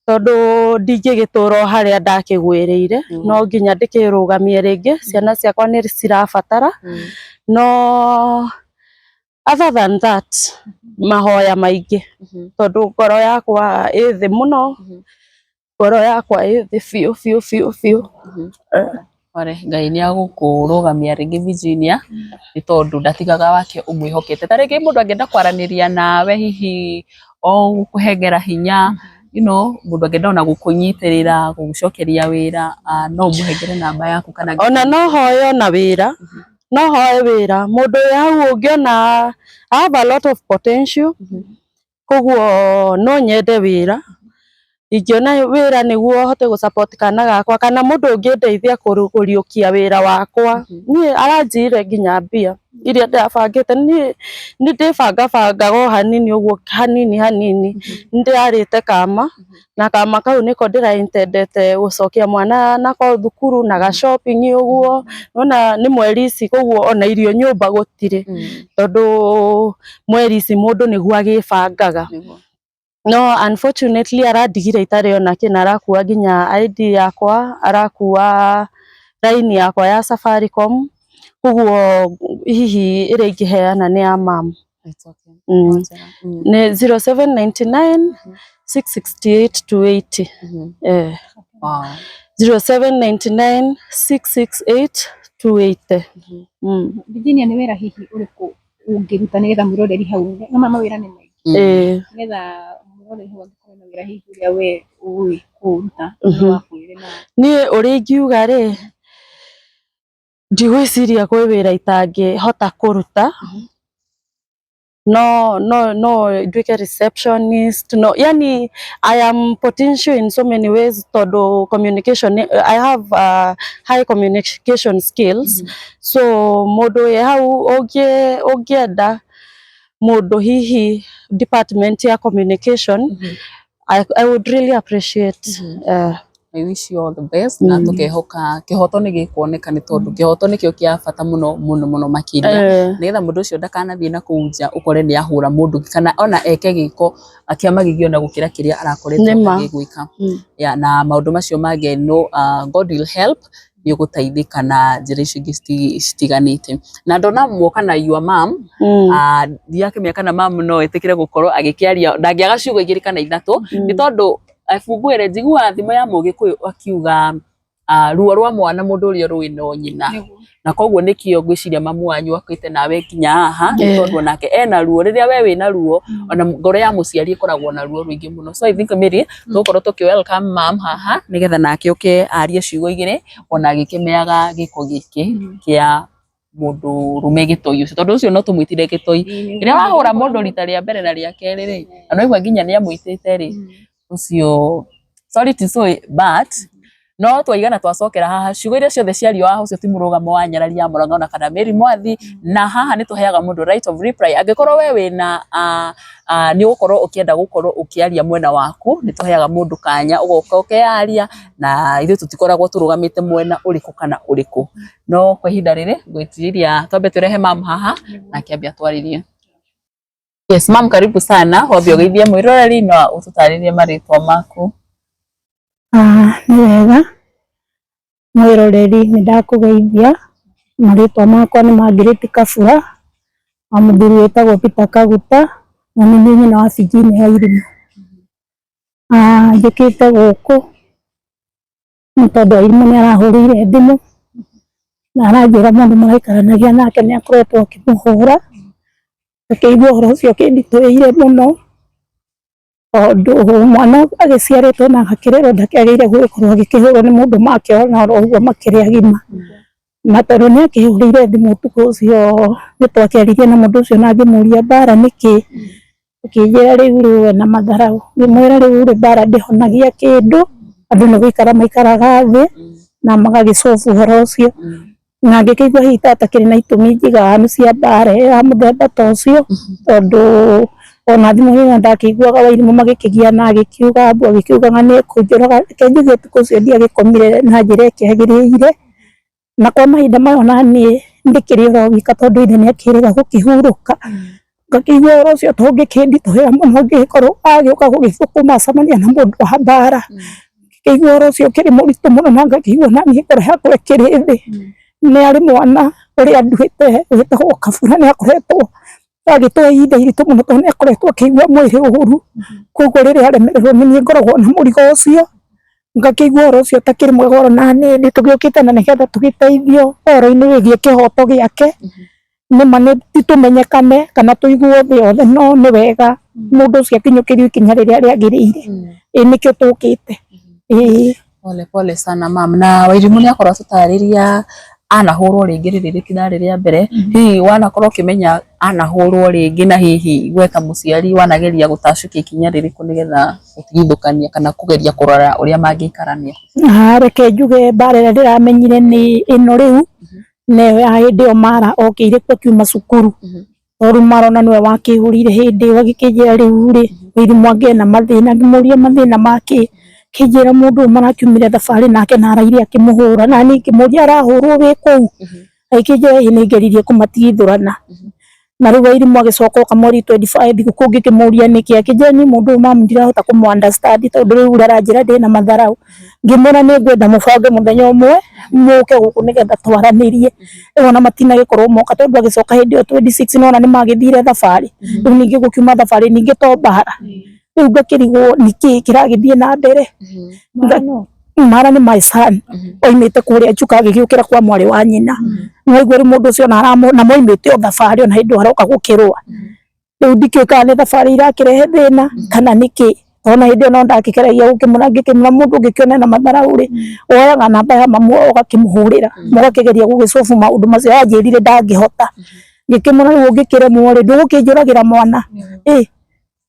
tondũ ndingĩgĩtũra o harĩa ndakĩgwĩrĩire, no nginya ndĩkĩrũgamie rĩngĩ, ciana ciakwa nĩ cirabatara. No other than that, mahoya maingĩ, tondũ ngoro yakwa ĩ thĩ mũno, ngoro yakwa ĩ thĩ biũ biũ biũ biũ. Ore, Ngai nĩ agũkũrũgamia rĩngĩ Virginia, nĩ tondũ ndatigaga wake ũmwĩhokete. Ta rĩngĩ mũndũ angĩenda kwaranĩria nawe, hihi o gũkũhengera hinya, mũndũ angĩenda ona gũkũnyitĩrĩra, gũgũcokeria wĩra, no ũmũhengere namba yaku kana ona no hoe ona wĩra, no hoe wĩra mũndũ wĩ hau ũngĩona I have a lot of potential, koguo no nyende wĩra, ingĩona wĩra nĩguo hote gũ support kana gakwa, kana mũndũ ũngĩndeithia kũriũkia wĩra wakwa. Niĩ aranjiyire nginya mbia iria ndĩrabangĩte, niĩ nĩ ndĩbangabangaga o hanini ũguo, hanini hanini, nĩ ndĩrarĩte kama, na kama kau nĩko ndĩraintendete gũcokia mwana nako thukuru na ga shopping ũguo, nĩwona nĩ mweri ici, koguo ona irio nyũmba gũtirĩ, tondũ mweri ici mũndũ nĩguo agĩbangaga. No unfortunately arandigire itarĩ ona kĩ, na arakua nginya ID yakwa, arakua raini yakwa ya Safaricom, koguo hihi ĩrĩa ingĩheana nĩ ya mam. It's okay. Nĩ 0799 668 280. Wow. 0799 668 280. Virginia, nĩ wĩra hihi ũrĩkũ ũngĩruta nĩgetha mwĩroreri hau, nĩ mawĩra nĩ maingĩ, nĩgetha mwĩroreri hau angĩkorwo na wĩra hihi ũrĩa we ũĩ kũũruta, no akwĩre na Niĩ ũrĩa ingiuga rĩ, ndigwĩciria kwĩ wĩra itangĩhota kũruta, No no no nduĩke receptionist, no, yani I am potential in so many ways tondu communication, I have high communication skills. So mundu wĩ hau ũngĩenda mundu hihi department ya communication, I would really appreciate. I wish you all the best na tukehoka kihoto nĩ gĩkuoneka nĩ tondũ kĩhoto nĩkĩo kĩa bata mũno mũno mũno makĩria, nĩgetha mũndũ ũcio ndakanathiĩ na kũu nja ũkore nĩ ahũra mũndũ kana ona eke gĩko kĩa magigi ona gũkĩra kĩrĩa arakoretwo agĩgwĩka. Yeah, na maũndũ macio mangĩ no God will help, nĩ ũgũteithĩka na njĩra icio ingĩ citiganĩte. Na ndona mwoka na your mom, ndirakĩmenya kana mam no ĩtĩkĩre gũkorwo agĩkĩaria, ndangĩaga ciugo igĩrĩ kana ithatũ, nĩ tondũ ebungũĩre njiguaga thimo ya Mũgĩkũyũ akiuga ruo rwa mwana mũndũ ũrĩa rũĩ no nyina, na koguo nĩkĩo ngwĩciria mamu wanyu akĩte nawe nginya haha, nĩ tondũ onake ena ruo. Rĩrĩa we wĩna ruo, ona ngoro ya mũciari ĩkoragwo na ruo rũingĩ mũno. So I think Mary, tũgũkorwo tũkĩ welcome mam haha nĩgetha nake oke arie ciugo igĩrĩ ona agĩkĩmeaga gĩko gĩkĩ kĩa mũndũ rũme gĩtoi ũcio, tondũ ũcio no tũmwĩtire gĩtoi. Rĩrĩa wahũra mũndũ rita rĩa mbere na rĩa kerĩ rĩ, na no nginya nĩ amwĩtĩte rĩ, ũcio sorry to say, but no twaigana twacokera haha ciugo iria ciothe ciario haha, ũcio ti mũrũgamo wa nyarari ya Mũrang'a ona kana Mary Mwathi. Na haha nĩ tũheaga mũndũ right of reply. Angĩkorwo we wĩna nĩ ũgũkorwo ũkĩenda gũkorwo ũkĩaria mwena waku, nĩ tũheaga mũndũ kanya ũgoka ũkeyaria, na ithuĩ tũtikoragwo tũrũgamĩte mwena ũrĩkũ kana ũrĩkũ. No kwa ihinda rĩrĩ ngwĩciria twambe tũrehe mam haha nake ambe atwarĩrie. Yes, mam, karibu sana. Wambe ũgeithie mwĩroreri na ũtũtarĩrie marĩtwa maku. Nĩ wega mwĩroreri, nĩ ndakũgeithia. Marĩtwa makwa nĩ Margaret Kabura wa mũthuri wĩtagwo Peter Kaguta, na nĩ niĩ nyina wa Virginia ya Irimũ. Njũkĩte gũkũ nĩ tondũ Irimũ nĩ arahũrĩire thimũ na aranjĩra mũndũ maraikaranagia nake nĩ akoretwo akĩmũhũra. Ngakĩigua ũhoro ũcio ũkĩnditũhĩire mũno, tondũ mwana agĩciarĩtwo na agakĩrerwo ndakĩagĩrĩire gũgĩkorwo agĩkĩhũrwo nĩ mũndũ makĩona oro ũguo makĩrĩ agima. Na tondũ nĩ akĩhũrĩire thimũ ũtukũ ũcio, nĩ twakĩaririe na mũndũ ũcio na ngĩmũria mbara nĩkĩ, akĩnjĩra rĩu rĩ we na matharaũ. Ngĩmwĩra rĩu rĩ mbara ndĩhonagia kĩndũ, andũ nĩ gũikara maikaraga thĩ na magagĩcobu ũhoro ũcio. Na ngĩkĩigua hihi ta atakĩrĩ na itũmi njiganu cia mbara ya mũthemba ta ũcio, tondũ ona thimũ ĩyo ndakĩiguaga Wairimũ magĩkĩgiana, agĩkiuga mbu, agĩkiugaga nĩ ekũnjũraga. Reke njuge ũtukũ ũcio ndiagĩkomire na njĩra ĩkĩagĩrĩire, na kwa mahinda maya ona niĩ ndĩkĩrĩ oro wika, tondũ ithe nĩ akĩrĩga gũkĩhurũka. Ngakĩigua ũhoro ũcio ta ũngĩkĩnditũhĩra mũno ngĩkorwo agĩũka gũgĩthũkũma acemania na mũndũ wa mbara. Ngĩkĩigua ũhoro ũcio ũkĩrĩ mũritũ mũno, na ngakĩigua naniĩ ngoro yakwa ĩkĩrĩ thĩ. Nĩ arĩ mwana ũrĩa nduĩte wĩtagwo Kabura, nĩ akoretwo agĩtũhe ihinda iritũ mũno, tondũ nĩ akoretwo akĩigua mwĩrĩ ũru. Koguo rĩrĩa aremererwo nĩ niĩ ngoragwo na mũrigo ũcio, ngakĩigua ũhoro ũcio ũtakĩrĩ mwega oro na niĩ. Nĩ tũgĩũkĩte na nĩgetha tũgĩteithio ũhoro-inĩ wĩgiĩ kĩhoto gĩake. Nĩma nĩ ti tũmenyekane kana tũiguo thĩ yothe, no nĩ wega mũndũ ũcio akinyũkĩrio ikinya rĩrĩa rĩagĩrĩire. Ĩĩ, nĩkĩo tũkĩte, ĩĩ. Pole pole sana, mam. Na Wairimũ nĩ akorwo atũtarĩria anahũrwo rĩngĩ, rĩrĩ rĩtirarĩ rĩa mbere. Hihi wanakorwo ũkĩmenya anahũrwo rĩngĩ, na hihi we ta mũciari wanageria gũtacũkia ikinya rĩrĩkũ nĩgetha gũtigithũkania kana kũgeria kũrora ũrĩa mangĩikarania? Reke njuge mbara ĩrĩa ndĩramenyire nĩ ĩno rĩu, nĩyo ya hĩndĩ ĩyo Mara okĩire kuo akiuma cukuru. Tondũ Mara ona nĩwe wakĩhũrire hĩndĩ ĩyo agĩkĩnjĩra rĩu rĩ Wairimũ angĩ ena mathĩna. Ngĩmũria mathĩna makĩ, kĩnjĩra mũndũ ũyũ marakiumire thabarĩ nake na araire akĩmũhũra. Na niĩ ngĩmũria arahũrwo wĩ kũu, agĩkĩnjĩra ĩĩ, nĩ ngeririe kũmatigithũrana. Na rĩu Wairimũ agĩcoka oka mweri 25 thigũkũ, ngĩkĩmũria nĩkĩ, akĩnjĩra niĩ mũndũ ũyũ mamu ndirahota kũmũ understand, tondũ rĩu aranjĩra ndĩna matharaũ. Ngĩmwĩra nĩ ngwenda mũbange mũthenya ũmwe mũke gũkũ nĩgetha twaranĩrie. Rĩu ona matinagĩkorwo moka, tondũ agĩcoka hĩndĩ ĩyo 26 nona nĩ magĩthire thabarĩ. Rĩu ningĩ gũkiuma thabarĩ ningĩ to mbara. Rĩu ngakĩrigwo nĩkĩ kĩragĩthiĩ na mbere. Mara nĩ my son, oimĩte kũrĩa Chuka agĩgĩũkĩra kwa mwarĩ wa nyina. Nĩwaigua rĩu mũndũ ũcio ona na moimĩte o thabarĩ, ona hĩndĩ ĩyo aroka gũkĩrũa. Rĩu ndikĩũĩ kana nĩ thabarĩ irakĩrehe thĩna kana nĩkĩ. Ona hĩndĩ ĩyo no ndakĩgeragia gũkĩmũra, ngĩkĩmũra mũndũ ũngĩkĩona na matharaũ rĩ, woyaga namba ya mamu wao ũgakĩmũhũrĩra, mũgakĩgeria gũgĩcobu maũndũ macio. Anjĩrire ndangĩhota. Ngĩkĩmwĩra rĩu ũngĩkĩremwo rĩ, ndũgũkĩnjũragĩra mwana, ĩ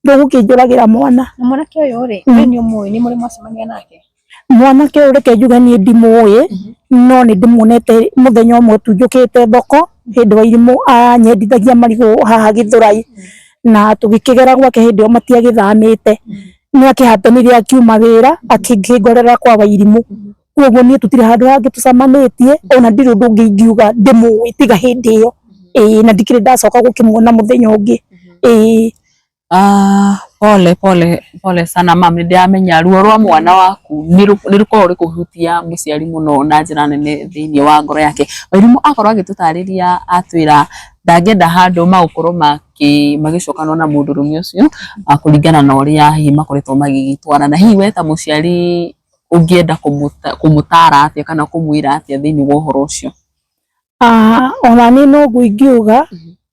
ndũgũkĩnjũragĩra mwana. Na mwanake ũyũ rĩ, we nĩ ũmũĩ, nĩ mũrĩ mwacemania nake? Mwanake ũyũ reke njuge niĩ ndimũĩ, no nĩ ndĩmuonete mũthenya ũmwe tu njũkĩte thoko hĩndĩ wa irimũ anyendithagia marigũ haha Gĩthũrai, na tũgĩkĩgera gwake hĩndĩ ĩyo matiagĩthamĩte. Nĩ akĩhapenire akiuma wĩra akĩngorera kwa Wairimũ, koguo niĩ tũtirĩ handũ hangĩ tũcemanĩtie, ona ndirĩ ũndũ ũngĩ ingiuga ndĩmũĩ tiga hĩndĩ ĩyo, ĩĩ na ndikĩrĩ ndacoka gũkĩmuona mũthenya ũngĩ, ĩĩ. Pole pole pole sana mam, nĩ ndĩramenya ruo rwa mwana waku nĩ rũkoragwo rũkĩhutia mũciari mũno na njĩra nene thĩinĩ wa ngoro yake. Wairimũ akorwo agĩtũtarĩria atwĩra ndangĩenda handũ magũkorwo magĩcokanwo na mũndũrũme ũcio kũringana na ũrĩa hihi makoretwo magĩgĩtwarana. Hihi we ta mũciari ũngĩenda kũmũtara atĩa kana kũmwĩra atĩa thĩinĩ wa ũhoro ũcio? Ona niĩ noguo ingiuga,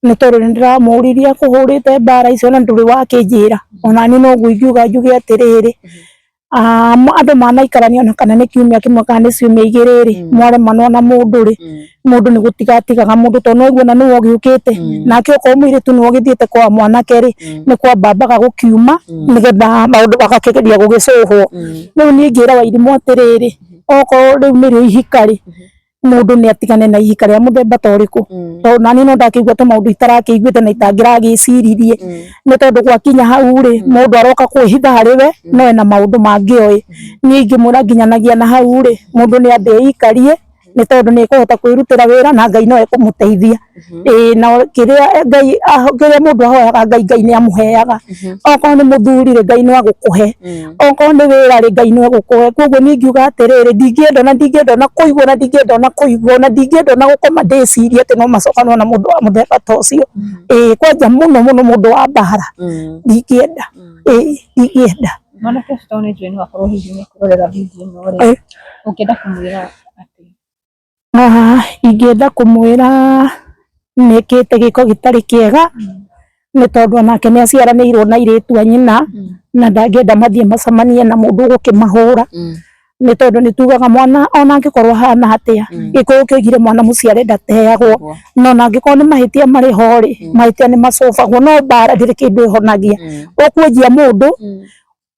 nĩ tondũ nĩ ndĩramũririe akũhũrĩte mbara icio na ndũrĩ wakĩnjĩra. Ona niĩ noguo ingiuga njuge atĩrĩrĩ, andũ manaikarania ona kana nĩ kiumia kĩmwe kana nĩ ciumia igĩrĩ rĩ, mwaremanwo na mũndũ rĩ, mũndũ nĩ gũtiga atigaga mũndũ tondũ no ũguo nĩwe ũgĩũkĩte. Nake okorwo mũirĩtu nĩwe ũgĩthiĩte kwa mwanake rĩ, nĩ kwamba ambaga gũkiuma nĩgetha maũndũ magakĩgeria gũgĩcũhwo. Rĩu niĩ ingĩra Wairimũ atĩrĩrĩ, okorwo rĩu nĩrĩo ihika rĩ, mũndũ nĩ atigane na ihika rĩa mũthemba ta ũrĩkũ, tondũ nani no ndakĩigua tũmaũndũ itarakĩiguĩte na itangĩragĩciririe, nĩ tondũ gwakinya hau rĩ, mũndũ aroka kwĩhitha harĩ we no ena maũndũ mangĩ oĩ. Niĩ ingĩmwĩra nginyanagia na hau rĩ, mũndũ nĩ ambe eikarie, nĩ tondũ nĩ ekũhota kwĩrutĩra wĩra na Ngai no ekũmũteithia. Ĩĩ na kĩrĩa Ngai, kĩrĩa mũndũ ahoyaga Ngai, Ngai nĩ amũheaga. Okorwo nĩ mũthuri rĩ, Ngai no agũkũhe, okorwo nĩ wĩra rĩ, Ngai no egũkũhe. Koguo niĩ ingiuga atĩrĩrĩ, ndingĩenda ona ndingĩenda ona kũigua, ona ndingĩenda ona kũigua, ona ndingĩenda ona gũkoma ndĩcirie atĩ no macokanwo na mũndũ wa mũthemba ta ũcio. Ĩĩ kwanja mũno mũno mũndũ wa mbara ndingĩenda, ĩĩ ndingĩenda. Mwanake ũcio tondũ nĩ njũĩ no akorwo hihi nĩ ekwĩrorera video ĩno rĩ, ũngĩenda kũmwĩra atĩa? Ingĩenda kũmwĩra nĩ ekĩte gĩko gĩtarĩ kĩega, nĩ tondũ onake nĩ aciaranĩirwo na airĩtu a nyina, na ndangĩenda mathiĩ macemanie na mũndũ ũgũkĩmahũra, nĩ tondũ nĩ tugaga mwana ona angĩkorwo ahana atĩa, Gĩkũyũ kĩoigire mwana mũciare ndateagwo, no ona angĩkorwo nĩ mahĩtia marĩ ho rĩ, mahĩtia nĩ macũbagwo, no mbara ndĩrĩ kĩndũ ĩhonagia. Ũkwenjia mũndũ,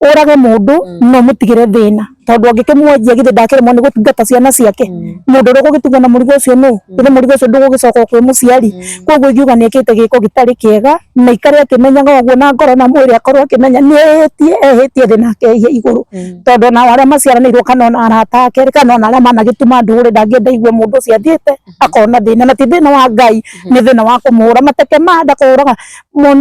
ũrage mũndũ, no mũtigĩre thĩna, tondũ angĩkĩmwenjia githĩ ndakĩremwo nĩ gũtungata ciana ciake? Mũndũ ũrĩa ũgũgĩtigwo na mũrigo ũcio nũ? Githĩ mũrigo ũcio ndũgũgĩcoka kwĩ mũciari? Koguo ingiuga nĩ ekĩte gĩko gĩtarĩ kĩega, na aikare akĩmenyaga ũguo na ngoro na mwĩrĩ akorwo akĩmenya nĩ ehĩtie, ehĩtie thĩ na akehia igũrũ, tondũ ona arĩa maciaranĩirwo kana ona arata ake kana ona arĩa managĩtuma ndũgũ ndangĩenda aigue mũndũ ũcio athiĩte akona thĩna, na ti thĩna wa Ngai, nĩ thĩna wa kũmũhũra mateke ma nda kũhũraga.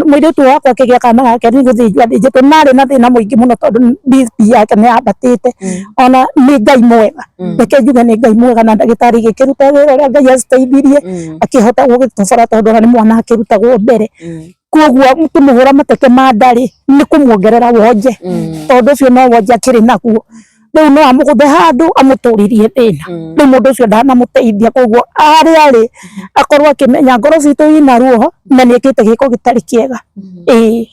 Mũirĩtu wakwa akĩgĩa kana gake nĩ gũthĩnjwo athĩnjĩtwo, na arĩ na thĩna mũingĩ mũno tondũ BP yake nĩ yambatĩte. Ona nĩ Ngai mwega, reke njuge nĩ Ngai mwega, na ndagĩtarĩ igĩkĩruta wĩra ũrĩa Ngai aciteithirie, akĩhota gũgĩtobora tondũ ona nĩ mwana akĩrutagwo mbere. Koguo kũmũhũra mateke ma nda rĩ, nĩ kũmuongerera wonje, tondũ ũcio no wonje akĩrĩ naguo. Rĩu no amũgũthe handũ amũtũririe thĩna, rĩu mũndũ ũcio ndanamũteithia. Koguo harĩa arĩ akorwo akĩmenya ngoro citũ ina ruo na nĩ ekĩte gĩko gĩtarĩ kĩega. Ĩĩ.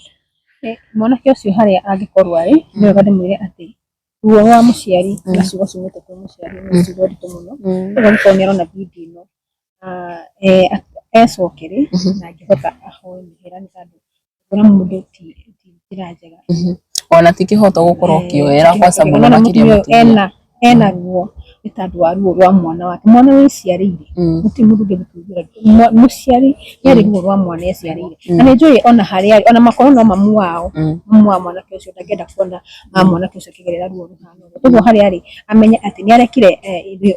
Mwanake ũcio harĩa angĩkorwo arĩ, nĩ wega ndĩmwĩre atĩ ruo rwa mũciari na ciugo ciumĩte kwĩ mũciari nĩ ciugo nditũ mũno. Koguo angĩkorwo nĩ arona video ĩno, ecokere na angĩhota ahoe mũhera, nĩ tondũ kũhũra mũndũ ti njĩra njega. Ona ti kĩhoto gũkorwo ũkĩoera kwanza mũno makĩria mũtumia. Ena ruo nĩ tondũ wa ruo rwa mwana wake, mwana wĩciarĩire, gũtirĩ mũndũ ũngĩmũtuithia, mũciari nĩ arĩ ruo rwa mwana eciarĩire, na nĩ njũĩ ona harĩa arĩ, ona makorwo no mamu wao, mamu wa mwanake ũcio ndangĩenda kuona mwanake ũcio akĩgerera ruo rũhana ũguo. Koguo harĩa arĩ amenye atĩ nĩ arekire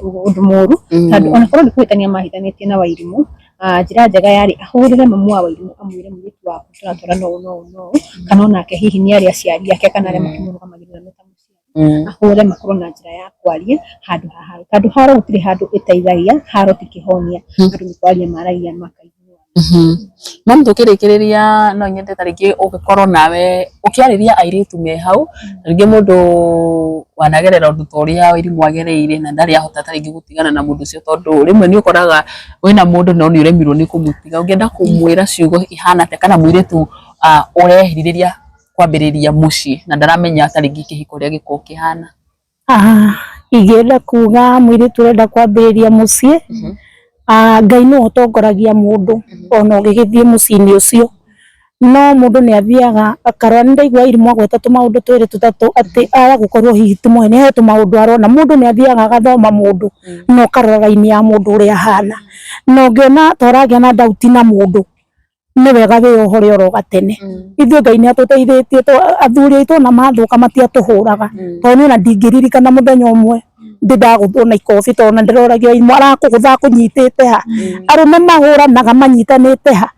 ũndũ mũru, tondũ ona korwo nĩ kũhĩtania mahĩtanĩtie na Wairimũ, njĩra njega yarĩ ahũrĩre mamu wa Wairimũ amwĩre mũirĩtu waku tũratwarana ũũ na ũũ na ũũ, kana onake hihi nĩ arĩ aciari ake kana arĩa makĩmũrũgamagĩrĩra me ta mũciari, ahũre makorwo na njĩra ya kwaria handũ ha haro, tondũ haro gũtirĩ handũ ĩteithagia, haro ti kĩhonia, andũ nĩ kwaria maragia makaiguana. Mami tũkĩrĩkĩrĩria no nyende ta rĩngĩ ũgĩkorwo nawe ũkĩarĩria airĩtu me hau, rĩngĩ mũndũ wanagerera ũndũ ta ũrĩa Wairimũ agereire na ndarĩ ahota ta rĩngĩ gũtigana na mũndũ ũcio, tondũ rĩmwe nĩ ũkoraga wĩna mũndũ no nĩ ũremirwo nĩ kũmũtiga, ũngĩenda kũmwĩra ciugo ihana atĩa kana mũirĩtu ũrerirĩria kwambĩrĩria mũciĩ na ndaramenya ta rĩngĩ kĩhiko ũrĩa gĩkoragwo kĩhana? Ingĩenda kuga mũirĩtu ũrenda kwambĩrĩria mũciĩ, Ngai nĩwe ũtongoragia mũndũ ona ũgĩgĩthiĩ mũciĩ-inĩ ũcio, no mũndũ nĩ athiaga akarora. Nĩ ndaigua Irimũ agweta tũmaũndũ twĩrĩ tũtatũ atĩ aya gũkorwo hihi ti mwene, he tũmaũndũ arona. Mũndũ nĩ athiaga agathoma mũndũ na ũkarora raini ya mũndũ ũrĩa ahana, na ũngĩona ta ũragĩa na doubt na mũndũ, nĩ wega wĩyohore oro gatene. Ithuĩ Ngai nĩ atũteithĩtie, athuri aitũ ona mathũka matiatũhũraga, tondũ niĩ ona ndingĩririkana mũthenya ũmwe ndĩ ndagũthwo na ikobi, tondũ ona ndĩroragia Irimũ arakũgũtha akũnyitĩte ha, arũme mahũranaga manyitanĩte ha.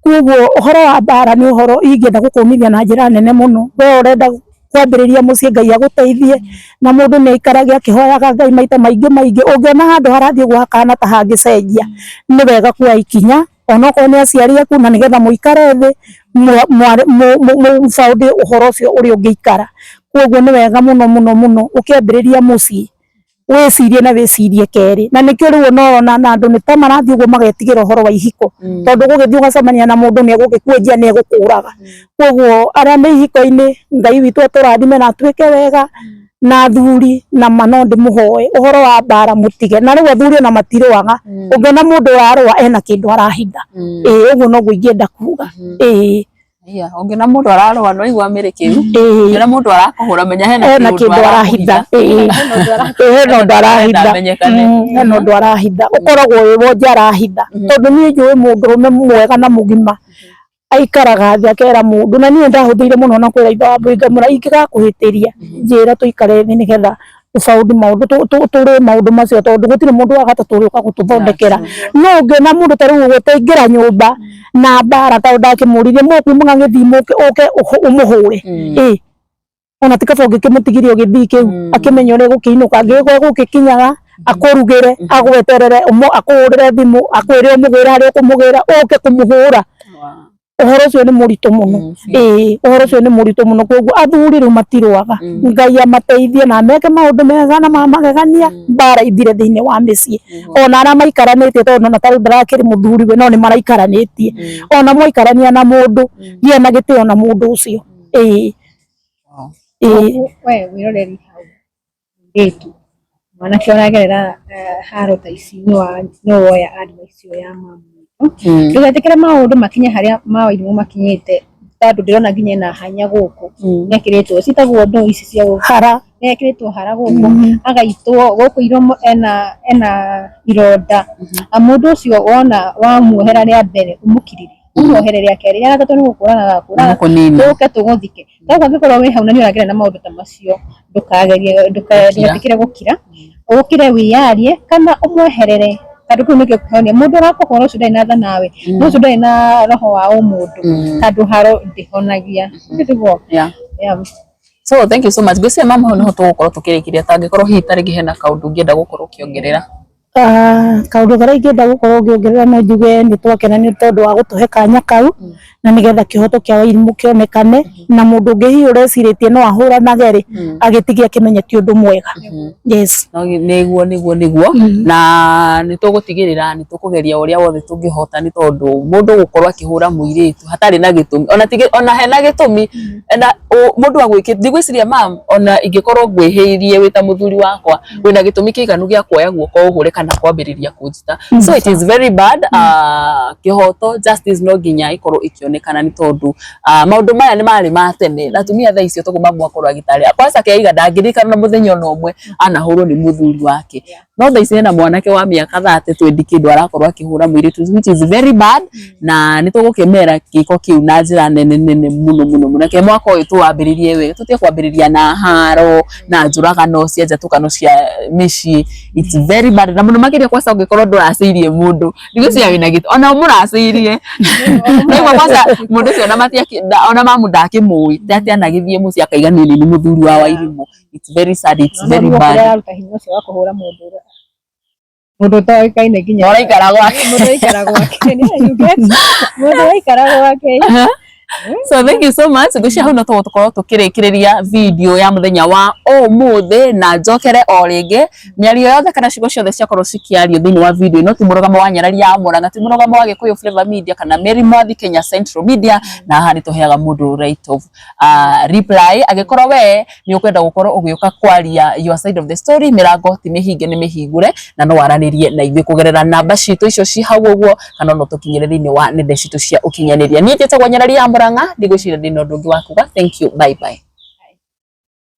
Koguo ũhoro wa mbara nĩ ũhoro ingĩenda gũkũmithia na njĩra nene mũno. We ũrenda kwambĩrĩria mũciĩ, Ngai agũteithie, na mũndũ nĩ aikarage akĩhoyaga Ngai maita maingĩ maingĩ. Ũngĩona handũ harathiĩ ũguo hakahana ta hangĩcenjia, nĩ wega kuoya ikinya onokorwo nĩ aciari aku, na nĩgetha mũikare thĩ mũbaũndĩ ũhoro ũcio ũrĩa ũngĩikara. Koguo nĩ wega mũno mũno mũno ũkĩambĩrĩria mũciĩ wĩcirie na wĩcirie kerĩ, na nĩkĩo rĩu ona na andũ nĩ ta marathiĩ ũguo magetigĩra ũhoro wa ihiko, tondũ gũgĩthiĩ ũgacemania na mũndũ nĩ egũgĩkwenjia, nĩ egũkũraga. Koguo arĩa me ihiko-inĩ, Ngai witũ atũrathime na atwĩke wega, na athuri na ma no ndĩmũhoe ũhoro wa mbara mũtige. Na rĩu athuri ona matirũaga, ũngĩona mũndũ ũrarũa ena kĩndũ arahitha. Ĩĩ, ũguo noguo ingĩenda kuga. Ĩĩ. Iya, ũngĩona mũndũ ararũa no igua mĩrĩ kĩu. Ũngĩona mũndũ arakũhũra menya hena hena kĩndũ arahitha. Ĩĩ, hena ũndũ arahitha. Hena ũndũ arahitha, ũkoragwo wĩ wonje arahitha. Tondũ niĩ njũĩ mũndũrũme mwega na mũgima aikaraga thĩ akera mũndũ, na niĩ ndahũthĩire mũno na kwĩra ithe wa mbũri ngamwĩra ingĩgakũhĩtĩria njĩra tũikare thĩ nĩgetha tũbaũndĩ maũndũ, tũrĩe maũndũ macio, tondũ gũtirĩ mũndũ wa gatatũ ũrĩũka gũtũthondekera. No ũngĩona mũndũ ta rĩu ũguo taingĩra nyũmba na mbara, tondũ ndakĩmũririe mũkumaga gĩthii ũke ũmũhũre, ĩ ona ti kaba ũngĩkĩmũtigirie gĩthii kĩu akĩmenya ũrĩa egũkĩinũka, angĩgĩkorwo egũgĩkinyaga akũrugĩre, agweterere, akũhũrĩre thimũ, akwĩre ũmũgĩre harĩa ũkũmũgĩra, ũke kũmũhũra. Ũhoro ũcio nĩ mũritũ mũno. Ĩĩ, ũhoro ũcio nĩ mũritũ mũno. Koguo athuri rĩu matirũaga, Ngai amateithie na meke maũndũ mega na ma magegania, mbara ithire thĩinĩ wa mĩciĩ. Ona arĩa maikaranĩtie, tondũ ona ta rĩu ndarakĩrĩ mũthuri we, no nĩ maraikaranĩtie, ona mwaikarania na mũndũ, gĩa na gĩtĩo na mũndũ ũcio. Ĩĩ. Ĩĩ. We wĩroreri hau mũirĩtu mwanake ũragerera haro ta ici, nĩ woya advice ĩyo ya mamu witũ, ndũgetĩkĩre maũndũ makinye harĩa ma Wairimũ makinyĩte, tondũ ndĩrona nginya ena hanya gũkũ, nĩekĩrĩtwo citagwo ndoo ici cia hara, nĩekĩrĩtwo hara gũkũ, agaitwo gũkũ iromo, ena ironda. Mũndũ ũcio wona wamuohera rĩa mbere, ũmũkirĩre, ũmuohere rĩa kerĩ, rĩa gatatũ nĩ gũkũraga agakũraga, tũke tũgũthike. Koguo angĩkorwo wĩ hau na nĩ ũragerera na maũndũ ta macio, ndũkagerie, ndũgetĩkĩre gũkira, ũkire wĩyarie kana ũmweherere, tondũ kĩu nĩkĩo kĩhonia. Mũndũ ũrakũhũra ũcio ndarĩ na tha nawe, mũndũ ũcio ndarĩ na roho wa ũmũndũ, tondũ haro ndĩhonagia. Tiguo? Yeah. So thank you so much. Ngwĩciria mama hau niho tũgũkorwo tũkĩrĩkĩria, tangĩkorwo hihi ta rĩngĩ hena kaũndũ ũngĩenda gũkorwo ũkĩongerera. Kaũndũ karĩa ingĩenda gũkorwo ngĩongerera, no njuge nĩ twakena nĩ tondũ wa gũtũhe kanya kau, na nĩgetha kĩhoto kĩa Wairimũ kĩonekane, na mũndũ ũngĩ hihi ũrecirĩtie no ahũranage rĩ, agĩtige akĩmenye ti ũndũ mwega. Yes. Nĩguo nĩguo nĩguo, na nĩ tũgũtigĩrĩra nĩ tũkũgeria ũrĩa wothe tũngĩhota, nĩ tondũ mũndũ gũkorwo akĩhũra mũirĩtu hatarĩ na gĩtũmi, ona ti ona hena gĩtũmi, na mũndũ agwĩkĩte, ndigwĩciria mam, ona ingĩkorwo ngwĩhĩirie wĩ ta mũthuri wakwa, wĩna gĩtũmi kĩiganu gĩa kuoya guoko ũhũre kana kwambĩrĩria kũnjita. So it is very bad. Kĩhoto, justice, no nginya ĩkorwo ĩkĩonekana, nĩ tondũ maũndũ maya nĩ marĩ ma tene, na atumia thaa icio toguo mamu akorwo agĩtarĩria kwanza keiga ndangĩririkana na mũthenya ona ũmwe anahũrwo nĩ mũthuri wake, no thaa ici hena mwanake wa mĩaka 30 twendi kĩndũ arakorwo akĩhũra mũirĩtu, which is very bad. Na nĩ tũgũkĩmera gĩko kĩu na njĩra nene nene mũno mũno mũno. Reke mwaka ũyũ tũwambĩrĩrie wega, tũtige kwambĩrĩria na haro na njũragano cia njatũkano cia mĩciĩ. It's very bad, na mũno makĩria kwanza ũngĩkorwo ndũracĩirie mũndũ, ndigwĩciria wĩna gĩtũ ona mũracĩirie, naigua kwanza mũndũ ũcio ona matiaki ona mamu ndakĩmũĩ atĩ anagĩthiĩ mũciĩ akaiga niĩ nĩ mũthuri wa Wairimũ. It's very sad, it's very bad. Araruta hinya ũcio wa kũhũra mũndũ ũrĩa mũndũ ũtoĩkaine nginya ũraikara gwake. Mũndũ ũraikara gwake, you get, mũndũ ũraikara gwake. So thank you so much. Ngwĩciria hau no tũgũkorwo tũkĩrĩkĩrĩria video ya mũthenya wa ũmũthĩ, na njokere o rĩngĩ mĩario yothe kana ciugo ciothe ciakorwo cikĩario thĩinĩ wa video ĩno ti mũrũgamo wa Nyarari ya Mũrang'a, ti mũrũgamo wa Gĩkũyũ Flavor Media kana Mary Mwathi Kenya Central Media, na haha nĩ tũheaga mũndũ right of reply. Angĩkorwo we nĩ ũkwenda gũkorwo ũgĩũka kwaria your side of the story, mĩrango ti mĩhinge, nĩ mĩhingũre, na no waranĩrie na ithuĩ kũgerera namba citũ icio ci hau ũguo, kana no tũkinyĩre thĩinĩ wa nenda citũ cia ũkinyanĩria. Niĩ njĩtagwo Nyarari ya Mũrang'a, ndigwĩciria ndĩna ũndũ ũngĩ wa kuga. Thank you, bye bye.